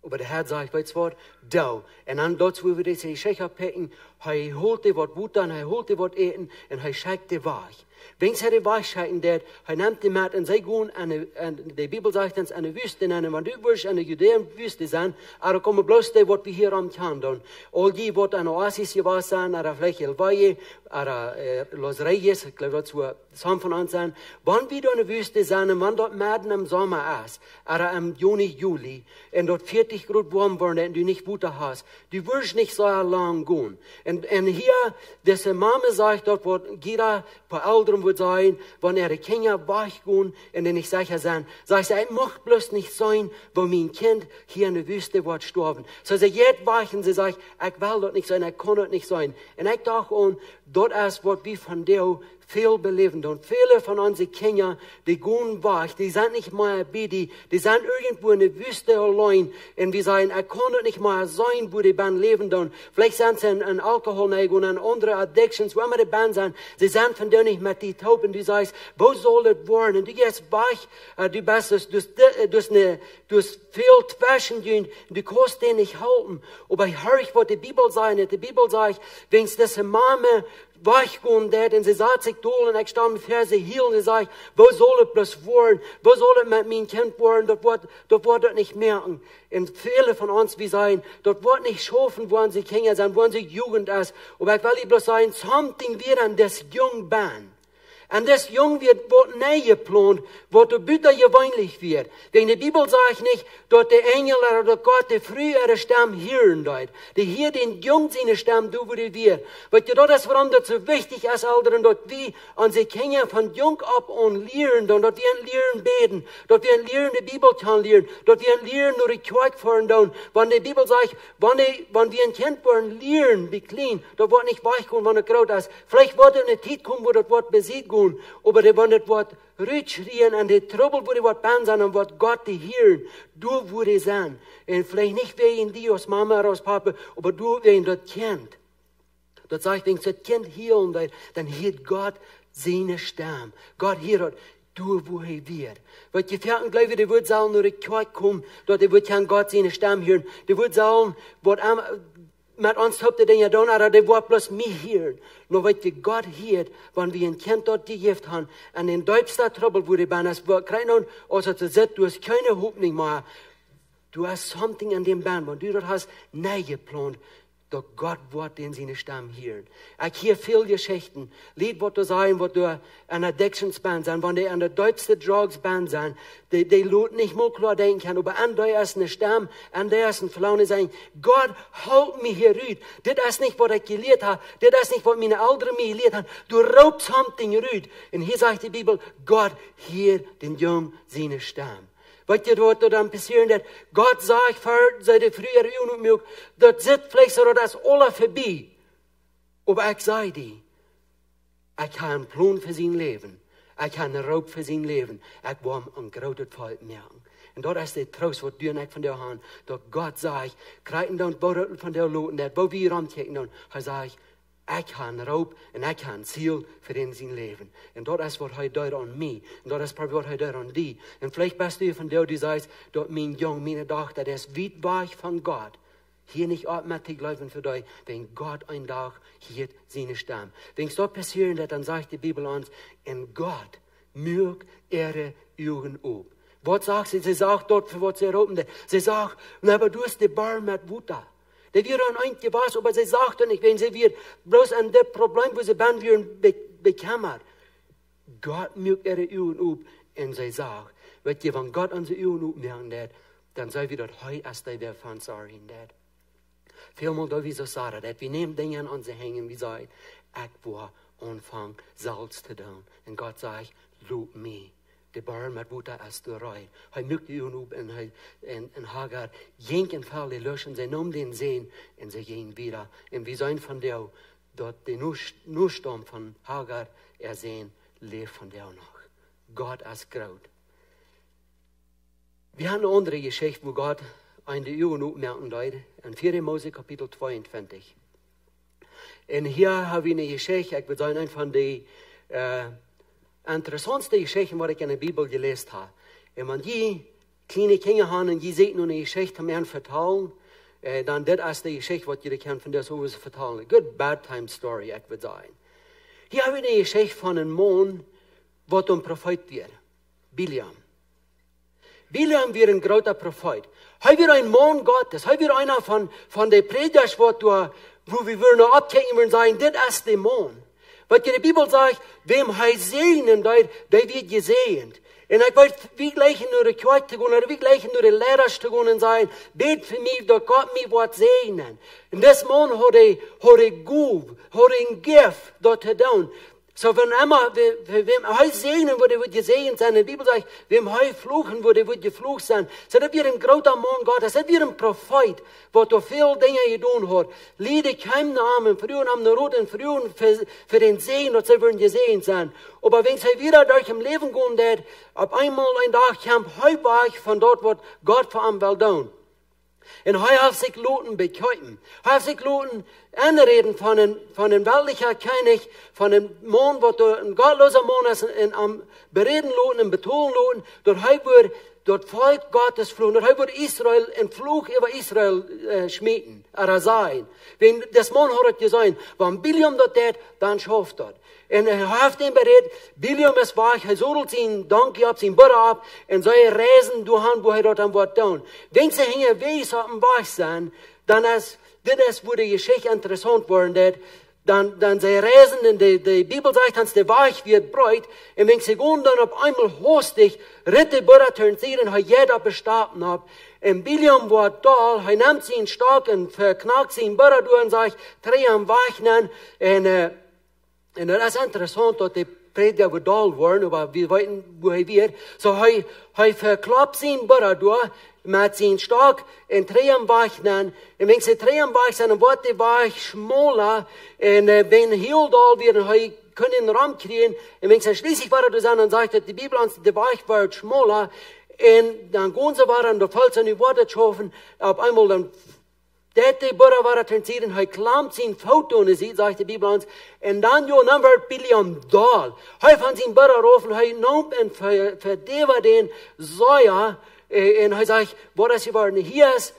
Oba de Herr sajcht: Weetst waut, doo. Un dan daut, wua wie dise Jeschicht oppkjikjen, hee holt dee waut Wota un hee holt dee waut Äten un hee schekjt dee wajch. Wan hee dee wajchschekjen deed, hee nemt dee met un see gonen en de, en de Bibel sajcht ons, en de Wüste nenn. Un wan du wurscht en de Judäa Wüste sennen, dan komen bloos dee waut wie hia aum Kjan doonen. Aul dee waut en Oasis jewast sent, ooda veleicht El Valle, ooda, äh, Los Reyes, ekj jleew daut es wua some von ons sent, wan wie doa en de Wüste sent un wan daut medden em Somma es, ooda em Juni, Juli, un daut vieetich Grod woam woat un du nich Wota hast, du wurscht nich soo lang gonen. Un, un hia, dise Mame sajcht daut, waut jieda Poa Elren wudd sajen, wan äare Kjinja wajchgonen un dee nich secha sent, sajcht see: Ekj mucht bloos nich seenen, woo mien Kjint hia en de Wüste woat stoawen. Soo see jeit wajch un see sajcht: Ekj well daut nich seenen, ekj kaun daut nich seenen. Un ekj docht aun, daut es waut wie vondoag väl beläwen doonen. Väle von onse Kjinja, dee gonen wajch, dee sent nich mea bie die, dee sent irjentwua enne Wüste auleen. Un wie sajen: "Ekj kaun daut nich mea seenen, wua dee bennen läwen doonen." Veleicht sent see en, en Alkohol nenjegonen, en aundre Addictions, wua emma dee bennen sent. See sent vondoag nich met die toop. Un du sajchst: "Woo saul daut woaren?" Un du jeist wajch, äh, du best, du, du, du, du hast väl tweschen junt, du kaust dee nich halpen. Oba horch, waut de Bibel sajcht. De Bibel sajcht, wan dise Mame wajchgonen deed un see sad sikj dol un ekj stunt ver see hia un see säd: "Woo saul et bloos woaren? Woo saul et met mien Kjint woaren? Daut woat, daut woat daut nich moaken." Un väle von ons, wie sajen: "Daut woat nich schaufen, wua onse Kjinja sent, wua onse Jugend es." Oba ekj well die bloos sajen, something wia aun dän Jung bennen. Un dee Jung wia waut nich jeplont, waut doa butajeweenlich wia. Wan de Bibel sajcht nich, daut de Enjel ooda daut Gott de Fru äare Stemm hieren deed. Dee hieed dän Jung siene Stemm, doa wua dee wia. Weetst du, daut es wuarom daut soo wichtich es, Elren, daut wie onse Kjinja von jung opp aun lieren doonen, daut wie an lieren bäden, daut wie an lieren de Bibel kjanen lieren, daut wie an lieren no de Kjoakj foaren doonen. Wan de Bibel sajcht, wan dee, wan wie een Kjint woaren lieren, bie kjlien, daut woat nich wajchgonen, wan et groot es. Veleicht woat doa eene Tiet komen, wua daut woat besied gonen, oba dee, wan et woat rutschrieejen un de Trubbel, wua dee woat bennen sennen, un woat Gott dee hieren, doa wua dee sent. Un veleicht nich wäajen die aus Mama ooda aus Papa, oba doa wäajen daut Kjint. Daut sajcht, wan daut Kjint hieren deed, dan hieed Gott siene Stemm. Gott hieed daut, doa wua hee wia. Waut je fäaken jleewen, dee wudd sellen no de Kjoakj komen, daut dee wudd kjennen Gott siene Stemm hieren. Dee wudd sellen, waut emma, met ons toop de Dinja doonen, ooda dee woat bloos mie hieren. Nä, weetst du, Gott hieed, wan wie een Kjint daut jejäft haben, un en deepsta Trubbel, wua dee bennen es, wua kjrieech nu, aus et soo sitt, du hast kjeene Hopninj mea. Du hast something aun dän bennen, wan du daut hast nich jeplont, daut Gott woat dän siene Stemm hieren. Ekj hia väl Jeschichten, Lied, waut doa sajen, waut doa aun Addictions bennen sent, wan dee aun de deepste Drugs bennen sent, dee, dee loten nich mol kloa denkjen kjennen, oba aun dee es eene Stemm, aun dee es een Velangen, sajen: "Gott, halp mie hia rut. Dit es nich, waut ekj jelieet hab. Dit es nich, waut miene Elren mie jelieet haben. Du roopst something rut." Un hia sajcht de Bibel, Gott hieed dän Jung siene Stemm. Weetst du, waut doa dan passieren deed? Gott sajcht, ver see de Fru äare Uagen opmuak, daut sitt veleicht soo, daut es aules verbie. Oba ekj saj die, ekj hab een Plon fa sien Läwen. Ekj hab een Roop fa sien Läwen. Ekj well am een grootet Volkj moaken. Un daut es de Troost, waut du un ekj vondoag haben, daut Gott sajcht, kjrieech dan, woo daut vondoag loten, daut, woo wie romkjikjen dan. Hee sajcht, ekj hab een Roop un ekj hab een Ziel fa dän sien Läwen. Un daut es, waut hee deed aun mie. Un daut es, waut hee deed aun die. Un veleicht best du hia vondoag, du sajchst, daut mien Jung, miene Dochta, dee es wiet wajch von Gott. Hia nich opp met to jleewen fa die, wan Gott een Dach hieet siene Stemm. Wan daut passieren deed, dan sajcht de Bibel ons, un Gott muak äare Uagen op. Waut sach see? See sach daut, fa waut see roopen deed. See sach, nä, oba doa es de Bar met Wota. Dee wia aun een Enj jewast, oba see sach daut nich, wan see wia bloos aun dit Problem, wua see bennen wieren, be-, bekjemmat. Gott muak äare Uagen op un see sach. Weetst du, wan Gott onse Uagen opmoaken deed, dan saj wie, daut hee es dee, dee fa ons sorjen deed. Välmol doo wie soo, Sara, daut wie nämen Dinja en onse Henj un wie sajen: "Ekj well aunfangen selfst to doonen." Un Gott sajcht: "Lot mie. De Bar met Wota es doa reed." Hee muak de Uagen op un hee, un, un Hagar jinkj un foll de Lust un see neem dän Sän un see jinkj wieda. Un wie seenen vondoag, daut de Nostamm von Hagar äa Sän läft vondoag noch. Gott es groot. Wie haben eene aundre Jeschicht, wua Gott eenem de Uagen opmoaken deed, en vieede Mose Kapitel tweeuntwintich. Un hia hab wie eene Jeschicht, ekj wudd sajen, eent von de, äh, interessauntste Jeschichten, waut ekj en de Bibel jeläst hab. Un wan jie kjliene Kjinja haben un jie sieekjen no eene Jeschicht om an to vetalen, äh, dan dit es de Jeschicht, waut jie kjennen von dise Owes vetalen. Good bedtime story, ekj wudd sajen. Hia hab wie eene Jeschicht von een Maun, waut een Profeet wia. Bileam. Bileam wia een groota Profeet. Hee wia een Maun Gottes. Hee wia eena von, von de Prädjasch, waut doa, wua wie wudden no oppkjikjen un wudden sajen: "Dit es de Maun." Waut de Bibel sajcht, wäm hee säajnen deed, dee wort jesäajent. Un ekj weet, wie jleichen no de Kjoakj to gonen, ooda wie jleichen no de Liera to gonen un sajen: "Bät fa mie, daut Gott mie woat säajnen." Un dis Maun haud, haud Gow, haud een Gift, daut to doonen. So, wan emma, wäm, wäm hee säajnen wudd, dee wudd jesäajent sennen. De Bibel sajcht, wäm hee fluchen wudd, dee wudd jeflucht sennen. So, daut wia een groota Maun Gottes, daut wia een Profeet, waut doa väl Dinja jedonen haud. Lied kjeemen no am un fruagen am no Rot un fruagen fa, fa dän Säajen, daut see wudden jesäajent sennen. Oba wan hee wada derch daut Läwen jinkj, daut opp eemol een Dach kjeem hee wajch von daut, waut Gott fa am well doonen. Un hee haft sikj loten bekjeepen. Hee haft sikj loten aunräden von een, von een weltlicha Kjennich, von een Maun, waut doa een gottloosa Maun es, un am beräden loten un betolen loten, daut hee wudd daut Volkj Gottes fluchen, daut hee wudd Israel, een Fluch äwa Israel, äh, schmieten, ooda sajen. Wan dis Maun haud daut jeseenen, wan Bileam daut deed, dan schauft daut. Un hee haft am berät, Bileam es wajch, hee sodelt sienen Donkey opp, sienen Burra opp, un see reisen doahan, wua hee daut dan woat doonen. Wan see unjawäajes oppem Wajch sent, dan es, dit es, wua de Jeschicht interessaunt woat, daut dan, dan see reisen un de, de Bibel sajcht, dan es de Wajch wia breet, un wan see gonen dan opp eemol hastich, ritt de Burra to sied un hee jeit opp de Stapen opp. Un Bileam woat doll, hee nemt sienen Stock un veknakt sienen Burra doa un sajcht, trigj am wajch nenn. Un, äh, un daut es interessaunt, daut de Prädja wia doll jeworden, oba wie weeten, woo hee wia. So hee, hee veklopt sienen Burra doa met sienen Stock un trigj am wajch nenn. Un wan see trigj am wajch sent, dan woat de Wajch schmola. Un, äh, wan hee doll wia, un hee kunn am romkjrieen. Un wan see schlieslich wada doa sent, dan sajcht daut de Bibel ons, de Wajch woat schmola. Un dan gonen see wada, un doa felt see nu wada schaufen. Opp eemol dan deit de Burra wada to sied un hee klampt sienen Foot aun de Sied, sajcht de Bibel ons. Un dan, jo, dan woat Bileam doll. Hee von sienen Burra rauf un hee neem un ve-, vedäwd dän sea. Äh, un hee sajcht, waut es jeworden? Hia es,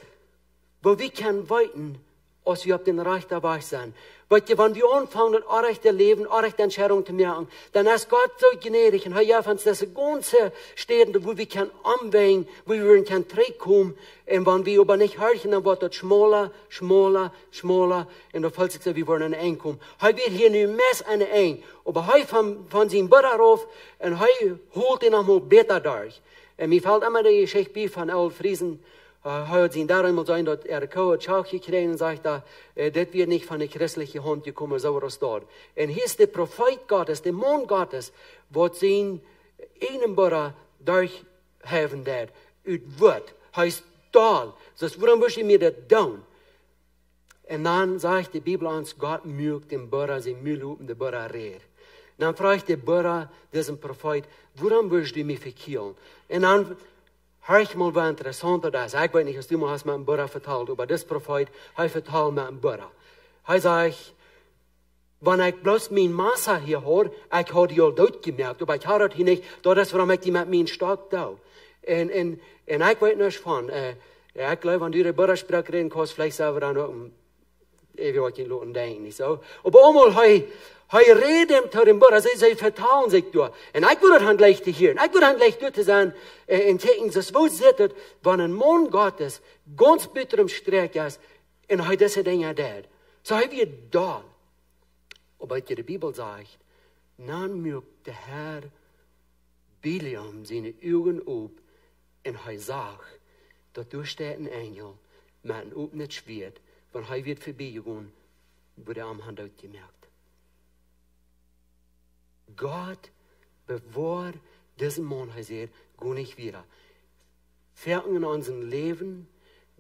woo wie kjennen weeten, aus wie opp dän rajchten Wajch sent. Weetst du, wan wie aunfangen, daut rajchte Läwen, rajchte Entscheidungen to moaken, dan es Gott soo jnädich un hee jeft ons dise gaunze Städen, wua wie kjennen omwenjen, wua wie kjennen trigjkomen. Un wan wie oba nich horchen, dan woat daut schmola, schmola, schmola. Un dan felt sikj soo, wie woaren aun een Enj komen. Hee wia hia nu meist aun een Enj. Oba hee von, von sienen Burra rauf un hee holt am noch mol bäta derch. Un mie felt emma de Jeschicht bie von Ool Friesen, äh, hee haud sien Dach eemol jeseenen, daut hee Koa haud Schach jekjräajen un sajcht doa, äh, dit wia nich von de christelje Haunt jekomen, soo aus daut. Un hia es de Profeet Gottes, de Maun Gottes, waut sienen eenen Burra derchhiewen deed, ut Wut. Hee es doll. Soo, wuarom wurscht du mie daut doonen? Un dan sajcht de Bibel ons, Gott muak dän Burra sien Mul op un de Burra räd. Dan fruacht de Burra disen Profeet, wuarom wurscht du mie vekjielen? Un dan, horch mol, woo interessaunt daut es. Ekj weet nich, aus du mol hast met een Burra vetalt, oba dis Profeet, hee vetalt met een Burra. Hee sajcht, wan ekj bloos mien Massa hia haud, ekj haud die aul doot jemoakt, oba ekj haud daut hia nich, daut es wuarom ekj die met mienen Stock doo. Un, un, un ekj weet nuscht von, äh, jo, ekj jleew, wan du de Burrasproak räden kaust, veleicht sell wie dan uk een äwent waut loten denkjen, nich soo? Oba eemol, hee, hee räd am to dän Burra, see, see vetalen sikj doa. Un ekj wudd daut han jlikj to hieren. Ekj wudd han jlikj doa to sennen, äh, un kjikjen, soo, woo sitt daut, wan een Maun Gottes gaunz buten em Strakj es un hee dise Dinja deit. Soo, hee wia doll. Oba waut de Bibel sajcht, dan muak de Herr Bileam siene Uagen op un hee sach, daut doa steit een Enjel met een opnet Schwieet, wan hee wia verbie jegonen, wudd hee am han doot jemoakt. Gott, bewoa disen Maun, hee säd, go nich wieda. Foaken en onsen Läwen,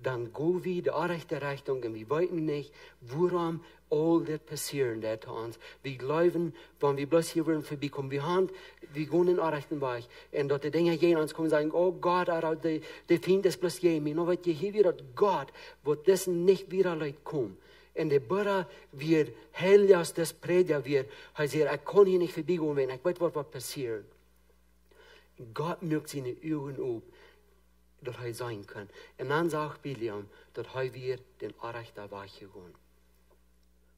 dan go wie de orrajchte Rechtunk un wie weeten nich, wuarom aul dit passieren deit to ons. Wie jleewen, wan wie bloos hia wudden verbie komen, wie han, wie gonen dän orrajchten Wajch. Un daut de Dinja jäajen ons komen, sajen, o Gott, ooda de, de Fient es bloos jäajen mie. Nu weetst du, hia wia daut Gott, waut disen nich wieda leet komen. Un de Burra wia heilja aus dis Prädja wia. Hee säd, ekj kaun hia nich verbie gonen, wan ekj weet, waut woat passieren. Gott muak siene Uagen op, daut hee seenen kunn. Un dan sach Bileam, daut hee wia dän orrajchten Wajch jegonen.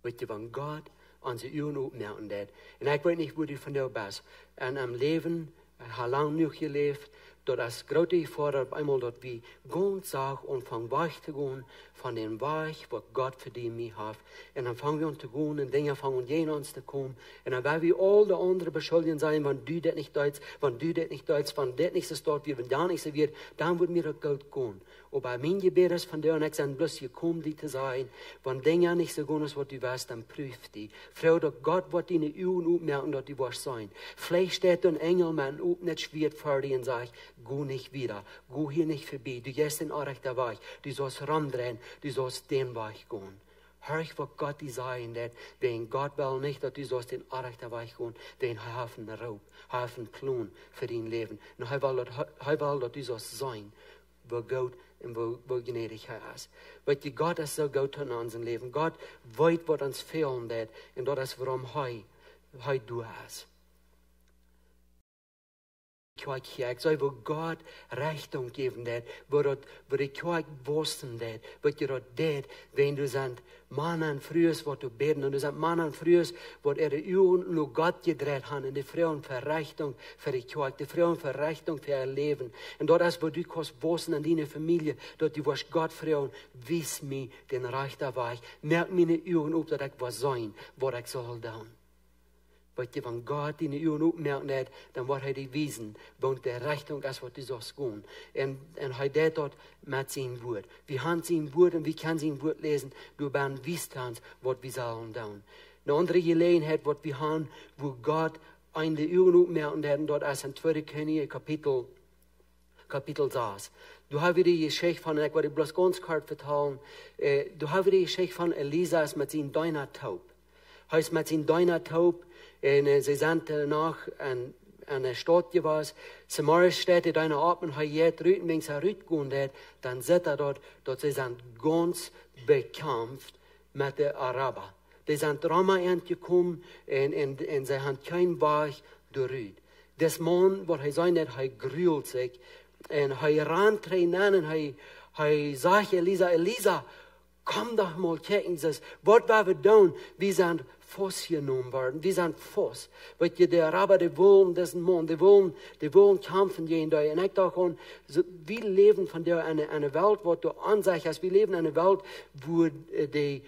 Weetst du, wan Gott onse Uagen opmoaken deit, un ekj weet nich, wua du vondoag best, en dien Läwen, äh, hast lang jenuach jeläft, Daut es groote Jefoa, daut opp eemol daut wie gaunz sach aunfangen wajch to gonen von dän Wajch, waut Gott fa die un mie haft. Un dan fang wie aun to gonen un Dinja fangen aun jäajen ons to komen. Un dan woa wie aul de aundre beschuljen, sajen, wan du dit nich deist, wan du dit nich deist, wan dit nich soo steit, wie, wan daut nich soo wia, dan wudd mie daut goot gonen. Oba mien Jebäd es vondoag, un ekj sie bloos jekomen die to sajen, wan Dinja nich soo gonen aus waut du west, dan proow die. Froag daut Gott woat diene Uagen opmoaken, daut du woascht seenen. Veleicht steit een Enjel met een opnet Schwieet ver die un sajcht: Go nich wieda, go hia nich verbie, du jeist dän orrajchten Wajch, du saust romdreien, du saust dän Wajch gonen. Horch waut Gott die sajen deit, wäajen Gott well nich daut du saust dän orrajchten Wajch gonen, wäajen hee haft een Roop, hee haft een Plon fa dien Läwen. Un hee well daut, hee, hee well daut du saust seenen, woo goot un woo, woo jnädich hee es. Weetst du, Gott es soo goot en ons Läwen. Gott weet waut ons fälen deit un daut es wuarom hee, hee doa es. Kjoakj hia, ekj see woo Gott Rechtunk jäwen deit, woo daut, woo de Kjoakj wausen deit, waut je daut deit, wan doa sent Mana un Frues waut doa bäden, un doa sent Mana un Frues waut äare Uagen no Gott jedreit han, un dee froagen fa Rechtunk fa de Kjoakj, dee froagen fa Rechtunk fa äa Läwen. Un daut es woo du kaust wausen en diene Famielje, daut du woascht Gott froagen: Wies mie dän rajchten Wajch, moak miene Uagen op, daut ekj woa seenen waut ekj saul doonen. Weetst du, wan Gott diene Uagen opmoaken deit, dan woat hee die wiesen, waut de Rechtunk es waut du saust gonen. Un, un hee deit daut met sien Wuat. Wie han sien Wuat un wie kjennen sien Wuat läsen, doa bie wiest hee ons waut wie sellen doonen. Eene aundre Jeläajenheit waut wie han, woo Gott ons de Uagen opmoaken deit, un daut es en Tweede Kjennichs Kapitel Kapitel sas. Doa hab wie de Jeschicht von, un ekj well die bloos gaunz kort vetalen, äh, doa hab wie de Jeschicht von Elisa es met sien Deena toop. Hee es met sien Deena toop un, äh, see sent, äh, noch en, en de Staut jewast. Samaria steit de Deena opp un hee jeit rut, un wan hee rutgonen deit, dan sitt hee daut, daut see sent gaunz bekjamft met de Araba. Dee sent Rama aunjekomen un, un, un see han kjeen Wajch doarut. Dis Maun, waut hee säd, daut hee grult sikj. Un hee rant trigj nenn un hee, hee sajcht Elisa: Elisa, komm doch mol kjikjen, sajcht, waut woa wie doonen? Wie sent faustjenomen worden, wie sent faust. Weetst du, de Araba, dee wullen disen Maun, dee wullen, dee wullen kjamfen jäajen dee. Un ekj docht aun, soo, wie läwen vondoag en eene, eene Welt, waut doa aun sikj es, wie läwen en eene Welt, wua, äh, dee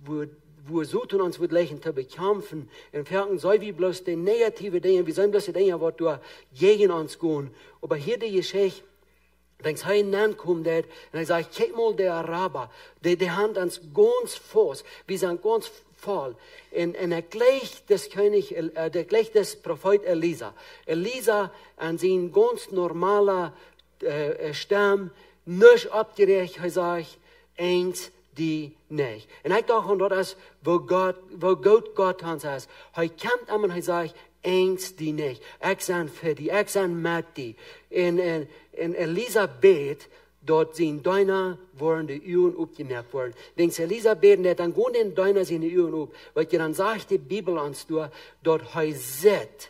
wua, wua Soton ons woat jleichen to bekjamfen. Un foaken seenen wie bloos de negative Dinja, wie seenen bloos de Dinja waut doa jäajen ons gonen. Oba hia de Jeschicht, wan hee nenkomen deit, un hee sajcht: Kjikj mol, de Araba, dee, dee han ons gaunz faust, wie sent gaunz voll. Un, un hee jleicht dän Kjennich, äh, hee jleicht dän Profeet Elisa. Elisa aun sien gaunz normala äh, äh, Stemm, nuscht oppjeräacht, hee sajcht: Enjst die nich. Un ekj docht, un daut es woo Gott, woo goot Gott ons es. Hee kjemt aun un hee sajcht: Enjst die nich. Ekj sie fa die, ekj sie met die. Un, un, un Elisa bät, daut sien Deena woaren de Uagen opjemoakt woaren. Wan Elisa bäden deit, dan gonen dän Deena siene Uagen op. Weetst du, dan sajcht de Bibel ons doa, daut hee sitt.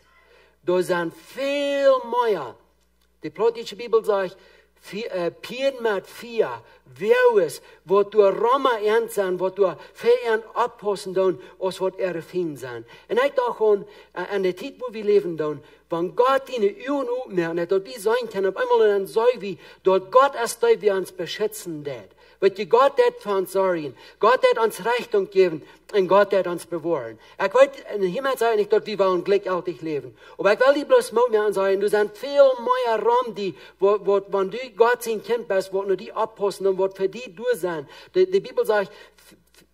Doa sent väl mea De plautdietsche Bibel sajcht, Fi-, äh, Pieed met Fia, Woages, waut doa Roma aun sent, waut doa fa an oppaussen doonen, aus waut äare Fiend sent. Un ekj docht aun, äh, aun de Tiet, wua wie läwen doonen, wan Gott diene Uagen opmoakt, daut wie seenen kjennen, opp eemol dan seenen wie, daut Gott es dee, waut ons beschitzen deit. Weetst du, Gott deit fa ons sorjen. Gott deit ons Rechtunk jäwen un Gott deit ons bewoaren. Ekj weet, em Himmel sie nich daut wie wellen jlikjjeltich läwen. Oba ekj well die bloos Moot moaken un sajen, doa sent väl mea rom die, waut, waut, wan du Gott sien Kjint best, waut no die oppaussen un waut fa die doa sent. De, de Bibel sajcht, f-, f-,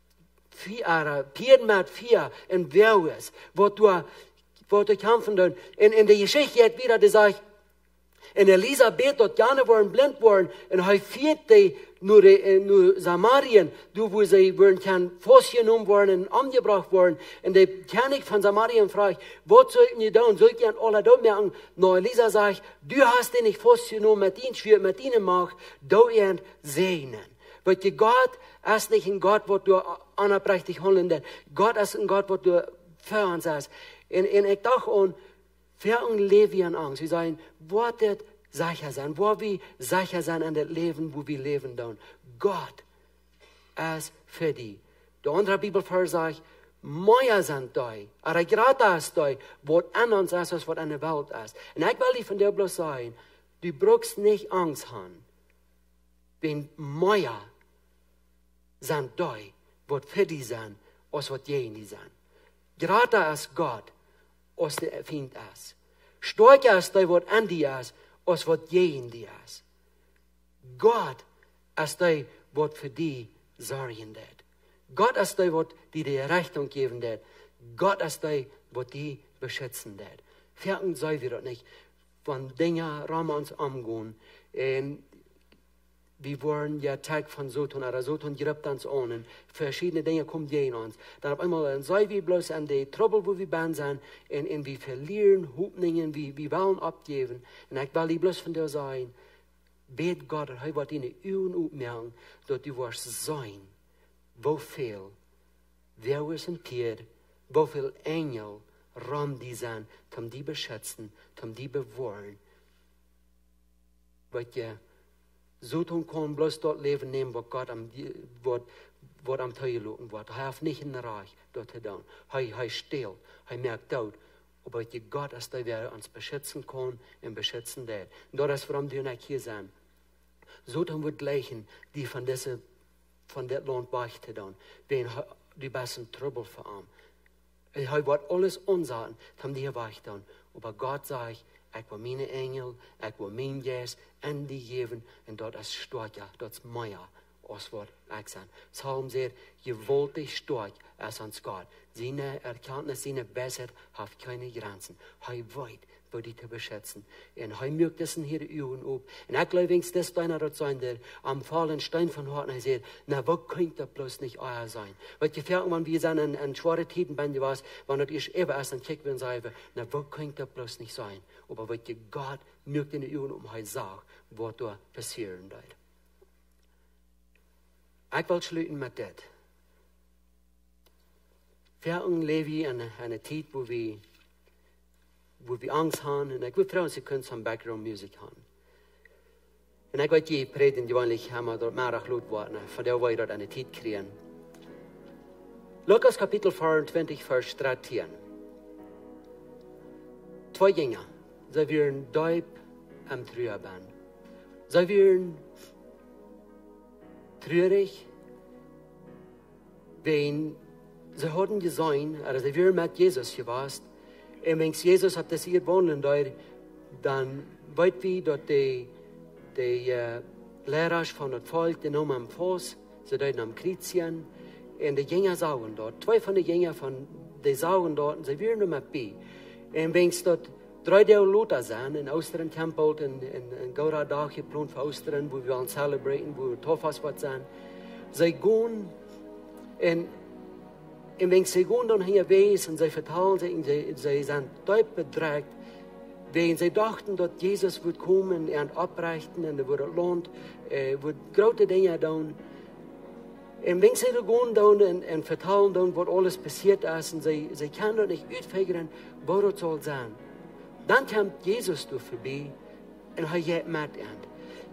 Fia, Pieed met Fia un Woages, waut doa, waut doa kjamfen doonen. Un, un de Jeschicht jeit wieda, dee sajcht, un Elisa bät, daut jane woaren blint woaren, un hee fieed dee no de, äh, no Samarien, doa wua see woaren kjennen faustjenomen woaren un omjebrocht woaren. Un de Kjennich von Samarien fruach: Waut saul ekj nu doonen? Saul ekj an aula doot moaken? Nä, Elisa sajcht: Du hast dee nich faustjenomen met dien Schwieet, met diene Macht, doo an säajnen. Weetst du, Gott es nich een Gott, waut doa onoprechtich haundelt. Gott es een Gott, waut doa fa ons es. Un, un ekj docht aun, fa ons läwen wie en Angst. Wie sajen, woat et secha sennen? Woa wie secha sennen en daut Läwen, wua wie läwen doonen? Gott es fa die. De aundra Bibelvers sajcht, mea sent dee, ooda jrata es dee, waut en ons es, aus waut en de Welt es. Un ekj well die vondoag bloos sajen, Du brukst nich Angst haben, wan mea sent dee, waut fa die sent, aus waut jäajen die sent. Jrata es Gott, aus de Fient es. Stoakja es dee, waut aun die es, aus waut jäajen die es. Gott es dee, waut fa die sorjen deit. Gott es dee, waut die de Rechtunk jäwen deit. Gott es dee, waut die beschitzen deit. Foaken seene wie daut nich, wan Dinja rom ons omgonen un wie woaren jeattackt von Soton, ooda Soton jript ons aun un veschiedne Dinja komen jäajen ons. Dan opp eemol dan seene wie bloos aun dän Trubbel, wua wie bennen sent, un, un wie velieren Hopninj, wie, wie wellen oppjäwen. Un ekj well die bloos vondoag sajen, bäd Gott, daut hee woat diene Uagen opmoaken, daut du woascht seenen, woo väl, woo es een Tiet, woo väl Enjel rom die sent, om die beschitzen, om die bewoaren. Weetst du, Soton kaun bloos daut Läwen nämen, waut Gott am, waut, waut am toojeloten woat. Hee haft nich een Rajcht, daut to doonen. Hee, hee stahlt, hee moakt doot. Oba weetst du, Gott es dee, waut ons beschitzen kaun un beschitzen deit. Un daut es wuarom du un ekj hia sent. Soton woat jleichen, die von dise, von dit Launt wajch to doonen. Wan hee, du best een Trubbel fa am. Un hee woat aules aunsaten, om die wajch to doonen. Oba Gott sajcht, ekj well miene Enjel, ekj well mienen Jeist aun die jäwen, un daut es stoakja, daut es mea, aus waut ekj sie. Psalm sajcht, jewaultich stoakj es ons Gott. Siene Erkjantnis, siene Weisheit haft kjeene Jrenzen. Hee weet, woo die to beschitzen. Un hee muak dise hia de Uagen op. Un ekj jleew, wan dis eena daut seenen deit, am felt een Steen von Hoat un hee sajcht, na, woo kaun daut bloos nich ea sennen? Weetst du, foaken, wan wie sent enn, enn schwoare Tieden bie die waut, wan daut ieescht äwa es, dan kjikj wie un saj wie, na, woo kaun daut bloos nich sennen? Oba weetst du, Gott muak diene Uagen op un hee sach, waut doa passieren deed. Ekj well schluten met dit. Foaken läw wie enn, enn eene Tiet, wua wie, wua wie Angst haben. Un ekj well trouwens, jie kjennen some background music haben. Un ekj weet, jie prädjen jeweenlich emma daut Meddach lot woat, ne? Vondoag woa jie daut aun de Tiet kjrieen. Lukas Kapitel veeauntwintich, Varsch dartieen. Twee Jinja, see wieren deep aum Truabäd. See wieren truarich, wan see hauden jeseenen, ooda see wieren met Jesus jewast. Un wan Jesus opp dise Ieed waundlen deed, dan weet wie, daut de, de, äh, Leida von daut Volkj, dee neemen am faust, see deeden am kjriezjen. Un de Jinja sagen daut. Twee von de Jinja von, dee sagen daut, un see wieren doa met bie. Un wan daut dree Doag lota sent, enn Oostren Tempel, enn, enn, enn gooda Dach jeplont fa Oostren, wua wie wellen celebraten, wua Tofas woat sennen. See gonen un, un wan see gonen dan hinjawäajes un see vetalen, see, see, see sent deep bedrekjt, wan see dochten, daut Jesus wudd komen un opprechten un hee wudd daut Launt, äh, wudd groote Dinja doonen. Un wan see doa gonen dan un, un vetalen dan, waut aules passieet es, un see, see kjennen daut nich utfigren, woo daut saul sennen. Dan kjemt Jesus doa verbie un hee jeit met an.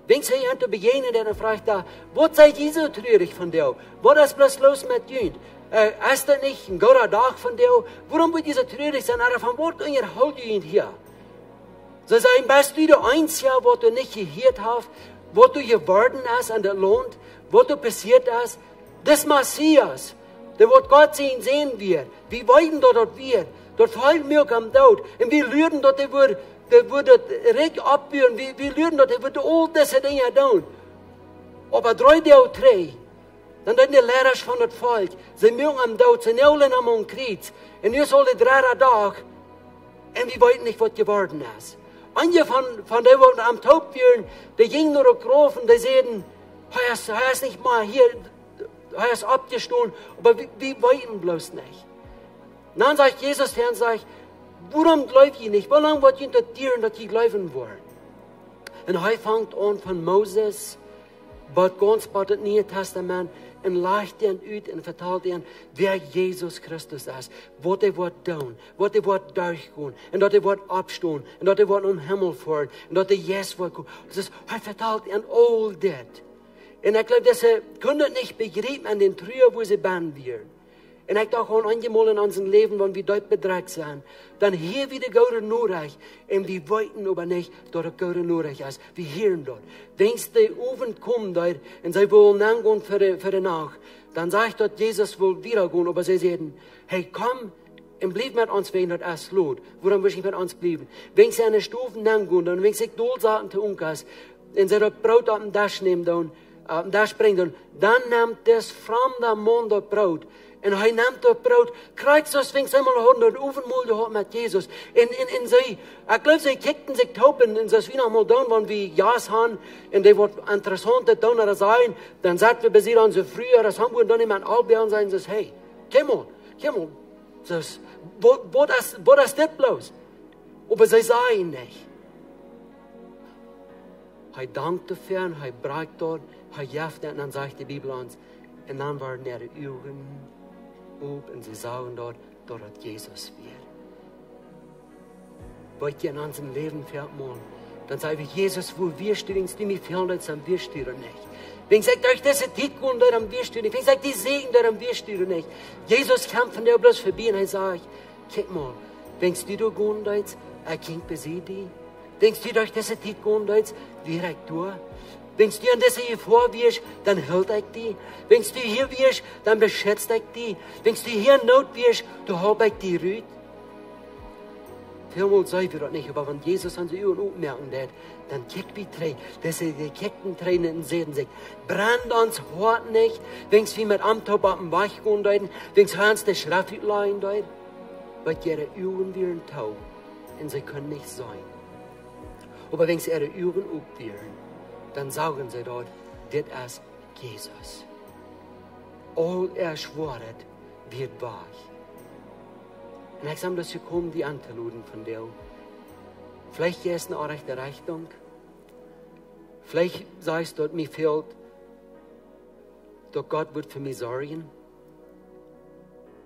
Wan see an to bejäajnen, dan froagt hee, waut sent jie soo truarich vondoag? Waut es bloos los met junt? Äh, es daut nich een gooda Dach vondoag? Wuarom woa jie soo truarich sennen? Ooda von waut unjahool jie junt hia? See sajen, best du de eensja, waut doa nich jehieet haft, waut doa jeworden es aun daut Launt, waut doa passieet es? Dis Messias, dee waut Gott sien Sän wia, wie weeten daut daut wia, daut Volkj muak am doot, un wie luaden daut hee wudd, hee wudd daut Rikj oppbuen, wie, wie luaden daut hee wudd aul dise Dinja doonen. Oba dree Doag trigj, dan deeden de Leida von daut Volkj, see muaken am doot, see näajlen am aum Kjriez. Un nu es aul de dredde Dach. Un wie weeten nich, waut jeworden es. Eenje von, von dee, waut aum Doot wieren, dee jinjen no daut Grauf un dee säden, hee es, hee es nich mea hia, hee es oppjestonen, oba wie, wie weeten bloos nich. Dan sajcht Jesus to an, sajcht, wuarom jleew jie nich? Woo lang woat junt daut dieren, daut jie jleewen woaren? Un hee fangt aun von Moses, bat gaunz bat daut Niee Tastament, un lajcht an ut un vetalt an, wäa Jesus Christus es, waut hee woat doonen, waut hee woat derchgonen, un daut hee woat oppstonen, un daut hee woat nom Himmel foaren, un daut de Jeist woat komen. Daut es, hee vetalt an aul dit. Un ekj jleew, daut see kunnen daut nich bejriepen aun dän Trua, wua see bennen wieren. Un ekj docht aun eenjemol en onsen Läwen, wan wie doa bedrekjt sent, dan hia wie de goode Norecht un wie weeten oba nich, daut et goode Norecht es. Wie hieren daut. Wan de Owent kjeem doa un see wullen nengonen fa de, fa de Nacht, dan sajcht daut, Jesus wull wieda gonen, oba see säden: "Hey, komm un bliew met ons, wäajen daut es lot. Wuarom wurscht du nich met ons bliewen?" Wan see enne Stow nengonen, dan wan see dolsaten to Unkas, un see daut Broot opp dän Desch nämen dan, opp dän Desch brinjen dan, dan nemt dis framda Maun daut Broot. Un hee nemt daut Broot, krakjt soo aus wan see eemol hauden daut Owentmol jehaut met Jesus. Un, un, un see, ekj jleew, see kjikjten sikj toop un, un soo aus wie noch mol doonen, wan wie Jast haben, un dee waut Interessauntet doonen ooda sajen, dan sat wie bie see dan soo frieha, daut haben wie dan emma aul bie ons sennen, soo aus: "Hey, kjikj mol, kjikj mol." Soo aus: "Waut, waut es, waut es dit bloos?" Oba see sajen nich. Hee dankt doafäa un hee brakjt daut, hee jeft daut, un dan sajcht de Bibel ons: "Un dan worden äare Uagen op un see sagen daut, daut et Jesus wia." Weet jie, en onsen Läwen väl mol, dan saj wie: "Jesus, wua wieescht du, wan du mie fälen deetst, dan wieescht du doa nich. Wan ekj derch dise Tiet gonen deed, dan wieescht du doa nich. Wan ekj die säajen deed, dan wieescht du doa nich." Jesus kjemt vondoag bloos verbie un hee sajcht: "Kjikj mol, wan du doa gonen deetst, ekj jinkj bie die. Wan du derch dise Tiet gonen deetst, wia ekj doa. Wan du en dise Jefoa wieescht, dan hilt ekj die. Wan du hia wieescht, dan beschitzt ekj die. Wan du hia en Noot wieescht, dan holp ekj die rut." Väl mol seenen wie daut nich, oba wan Jesus onse Uagen opmoaken deed, dan kjikj wie trigj. Dise, dee kjikjten trigj un säden sikj: "Brennd ons Hoat nich, wan wie met am toop opp dän Wajch gonen deeden, wan hee ons de Schreft utlajen deed?" Wiels äare Uagen wieren too un see kunnen nich seenen. Oba wan äare Uagen op wieren, dan sagen see daut: "Dit es Jesus." Aul äa Schwoaret wia wajch. Un ekj sie bloos jekomen, die auntoläden vondoag. Veleicht es et ne rajchte Rechtunk. Veleicht sajchst du: "Mie fält, daut Gott woat fa mie sorjen."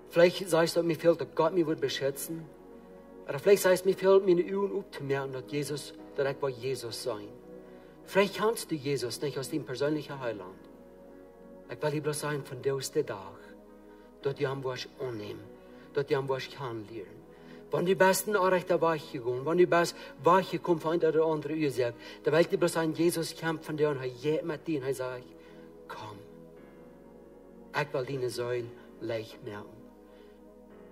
Veleicht sajchst du: "Mie fält, daut Gott mie woat beschitzen." Ooda veleicht sajchst du: "Mie fält, miene Uagen optomoaken, daut Jesus, daut ekj woa Jesus seenen." Veleicht kjanst du Jesus nich aus dien perseenlicha Heilaunt. Ekj well die bloos sajen, vondoag es de Dach, daut du am woascht aunnämen, daut du am woascht kjanen lieren. Wan du best en orrajchta Wajch jegonen, wan du best wajchjekomen von eene ooda aundre Uasoak, dan well ekj die bloos sajen, Jesus kjemt vondoag un hee jeit met die un hee sajcht: "Komm, ekj well diene Seel leicht moaken."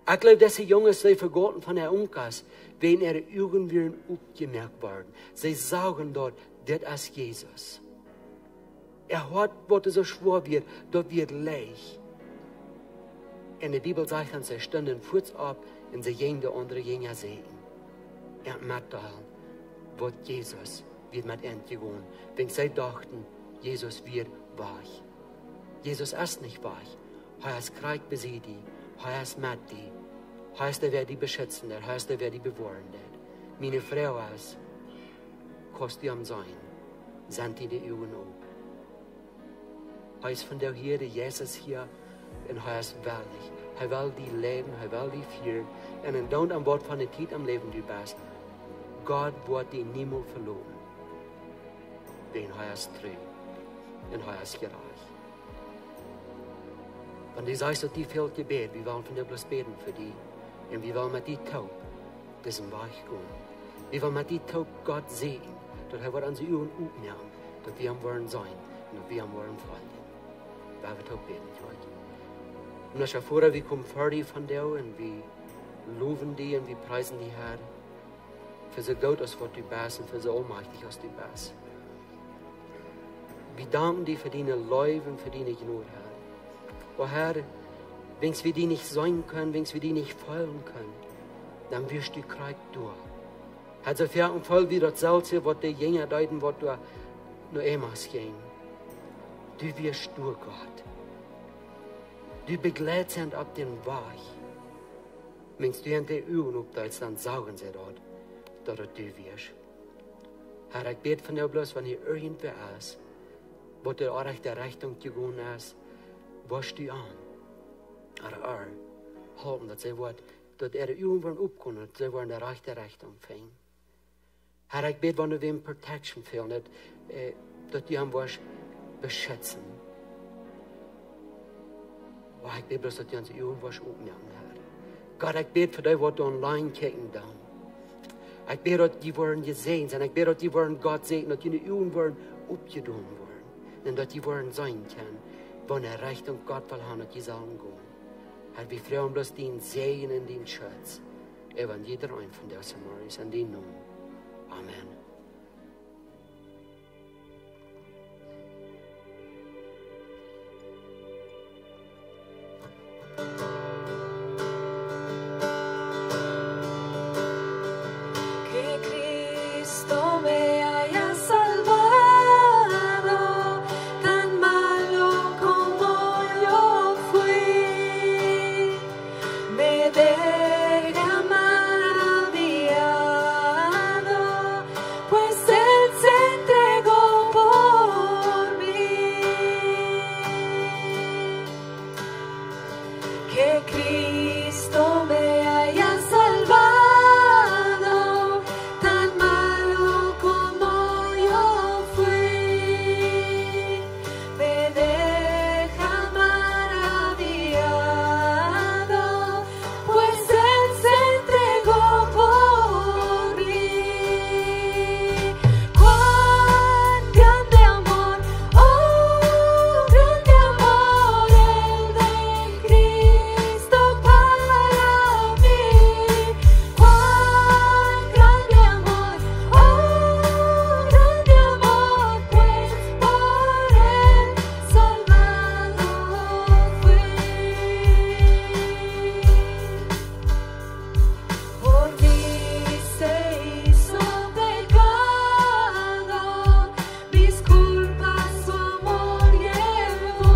Ekj jleew, dise Junges, see vegoten von äa Unkas, wan äare Uagen wieren opjemoakt worden. See sagen daut: "Dit es Jesus." Äa Hoat, waut soo schwoa wia, daut wia leicht. Un de Bibel sajcht dan, see stunden fuaz opp un see jinjen de aundre Jinja sajen un metdeelen, waut Jesus wia met an jegonen, wan see dochten, Jesus wia wajch. Jesus es nich wajch. Hee es krakjt bie die. Hee es met die. Hee es dee, waut die beschitzen deit. Hee es dee, waut die bewoaren deit. Miene Froag es: Kaust du am seenen? Sent diene Uagen op? Hee es vondoag hia, de Jeist es hia, un hee es wellich. Hee well die leiden, hee well die fieren. Un endoont aun waut fa eene Tiet em Läwen du best, Gott woat die niemols veloten. Wiels hee es tru un hee es jerajcht. Wan du sajchst, daut die fält Jebäd, wie wellen vondoag bloos bäden fa die. Un wie wellen met die toop disen Wajch gonen. Wie wellen met die toop Gott säajnen, daut hee woat onse Uagen opmoaken, daut wie am woaren seenen un daut wie am woaren foljen. Lot ons toop bäden, Kjoakj. Himmlischa Voda, wie komen ver die vondoag un wie lowen die un wie priesen die, Herr, fa soo goot aus waut du best un fa soo aulmajchtich aus du best. Wie danken die fa diene Leew un fa diene Jnod, Herr. O Herr, wan wie die nich seenen kjennen, wan wie die nich feelen kjennen, dan wieescht du krakjt doa. Herr, soo väl un väl wia daut selwje, waut de Jinja deeden, waut doa no Emmaus jinjen. Du wieescht doa, Gott. Du bejleidst an opp dän Wajch. Wan du an de Uagen opdeist, dan sagen see daut, daut et du wieescht. Herr, ekj bäd vondoag bloos, wan hia irjentwäa es, waut de orrajchte Rechtunk jegonen es, woascht du an, Herr, halpen, daut see woat, daut äare Uagen woaren opgonen, daut see woaren de rajchte Rechtunk finjen. Herr, ekj bäd, wan doa wäm Protection fält, daut, äh, daut du am woascht beschitzen. Ekj bäd bloos, daut du onse Uagen woascht opmoaken, Herr. Gott, ekj bäd fa dee, waut online kjikjen doonen. Ekj bäd, daut dee woaren jesäajent sennen. Ekj bäd, daut dee woaren Gott säajnen, daut dee de Uagen woaren opjedonen woaren. Un daut dee woaren seenen kjennen, woo ne Rechtunk Gott well haben, daut dee sellen gonen. Herr, wie froagen bloos dän Säajen un dän Schutz äwa jieda eenen von dise Morjes en dien Nomen. Amen. Que Cristo me haya salvado, tan malo como yo fui, me deja maravillado, pues Él se entregó por mí. Que Cristo me haya salvado, tan malo como yo fui, me deja maravillado, pues Él se entregó por mí. Cuán grande amor, oh, grande amor el de Cristo para mí. Cuán grande amor, oh, grande amor, pues por Él salvado fui. Por mí se hizo pecado, mis culpas su amor llevó.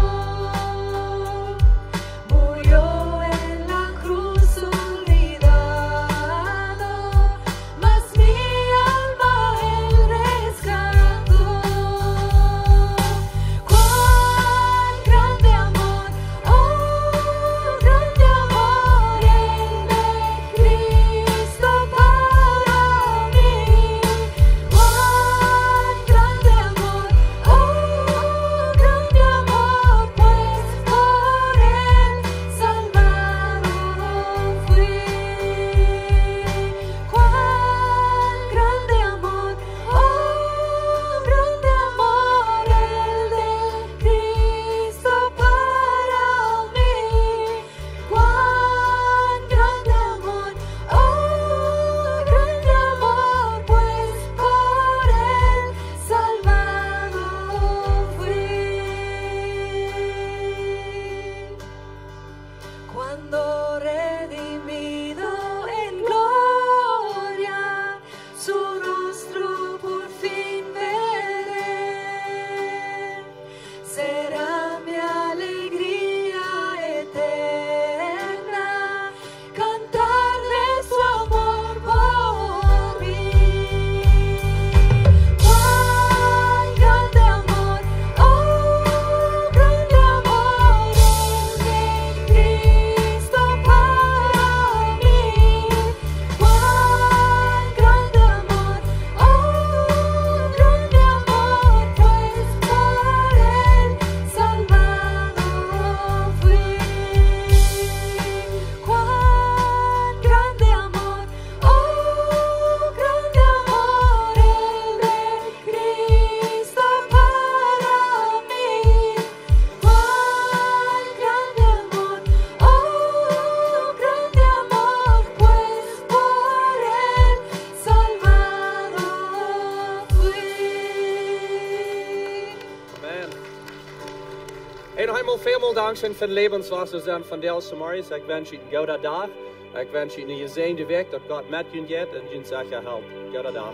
Murió en la cruz olvidado, mas mi alma Él rescató. Cuán grande amor, oh, grande amor el de Cristo para mí. Cuán grande amor, oh, grande amor, pues por Él salvado fui. Cuán grande amor, oh, grande amor el de Cristo para mí. Cuán grande amor, oh, grande amor, pues por Él salvado fui. Cuando redimido en gloria, su rostro por fin veré. Será mi alegría eterna cantar de su amor por mí. Cuán grande amor, oh, grande amor el de Cristo para mí. Cuán grande amor, oh, grande amor, pues por Él salvado fui. Cuán grande amor, oh, grande amor el de Cristo para mí. Cuán grande amor, oh, grande amor, pues por Él salvado fui. Amen. Hey, noch eemol välmol dankscheen fa daut Läwenswota sennen von Deel Samaris. Ekj wensch junt eenen gooden Dach. Ekj wensch junt eene jesäajende Wäakj, daut Gott met junt jeit un junt secha helt. Gooden Dach.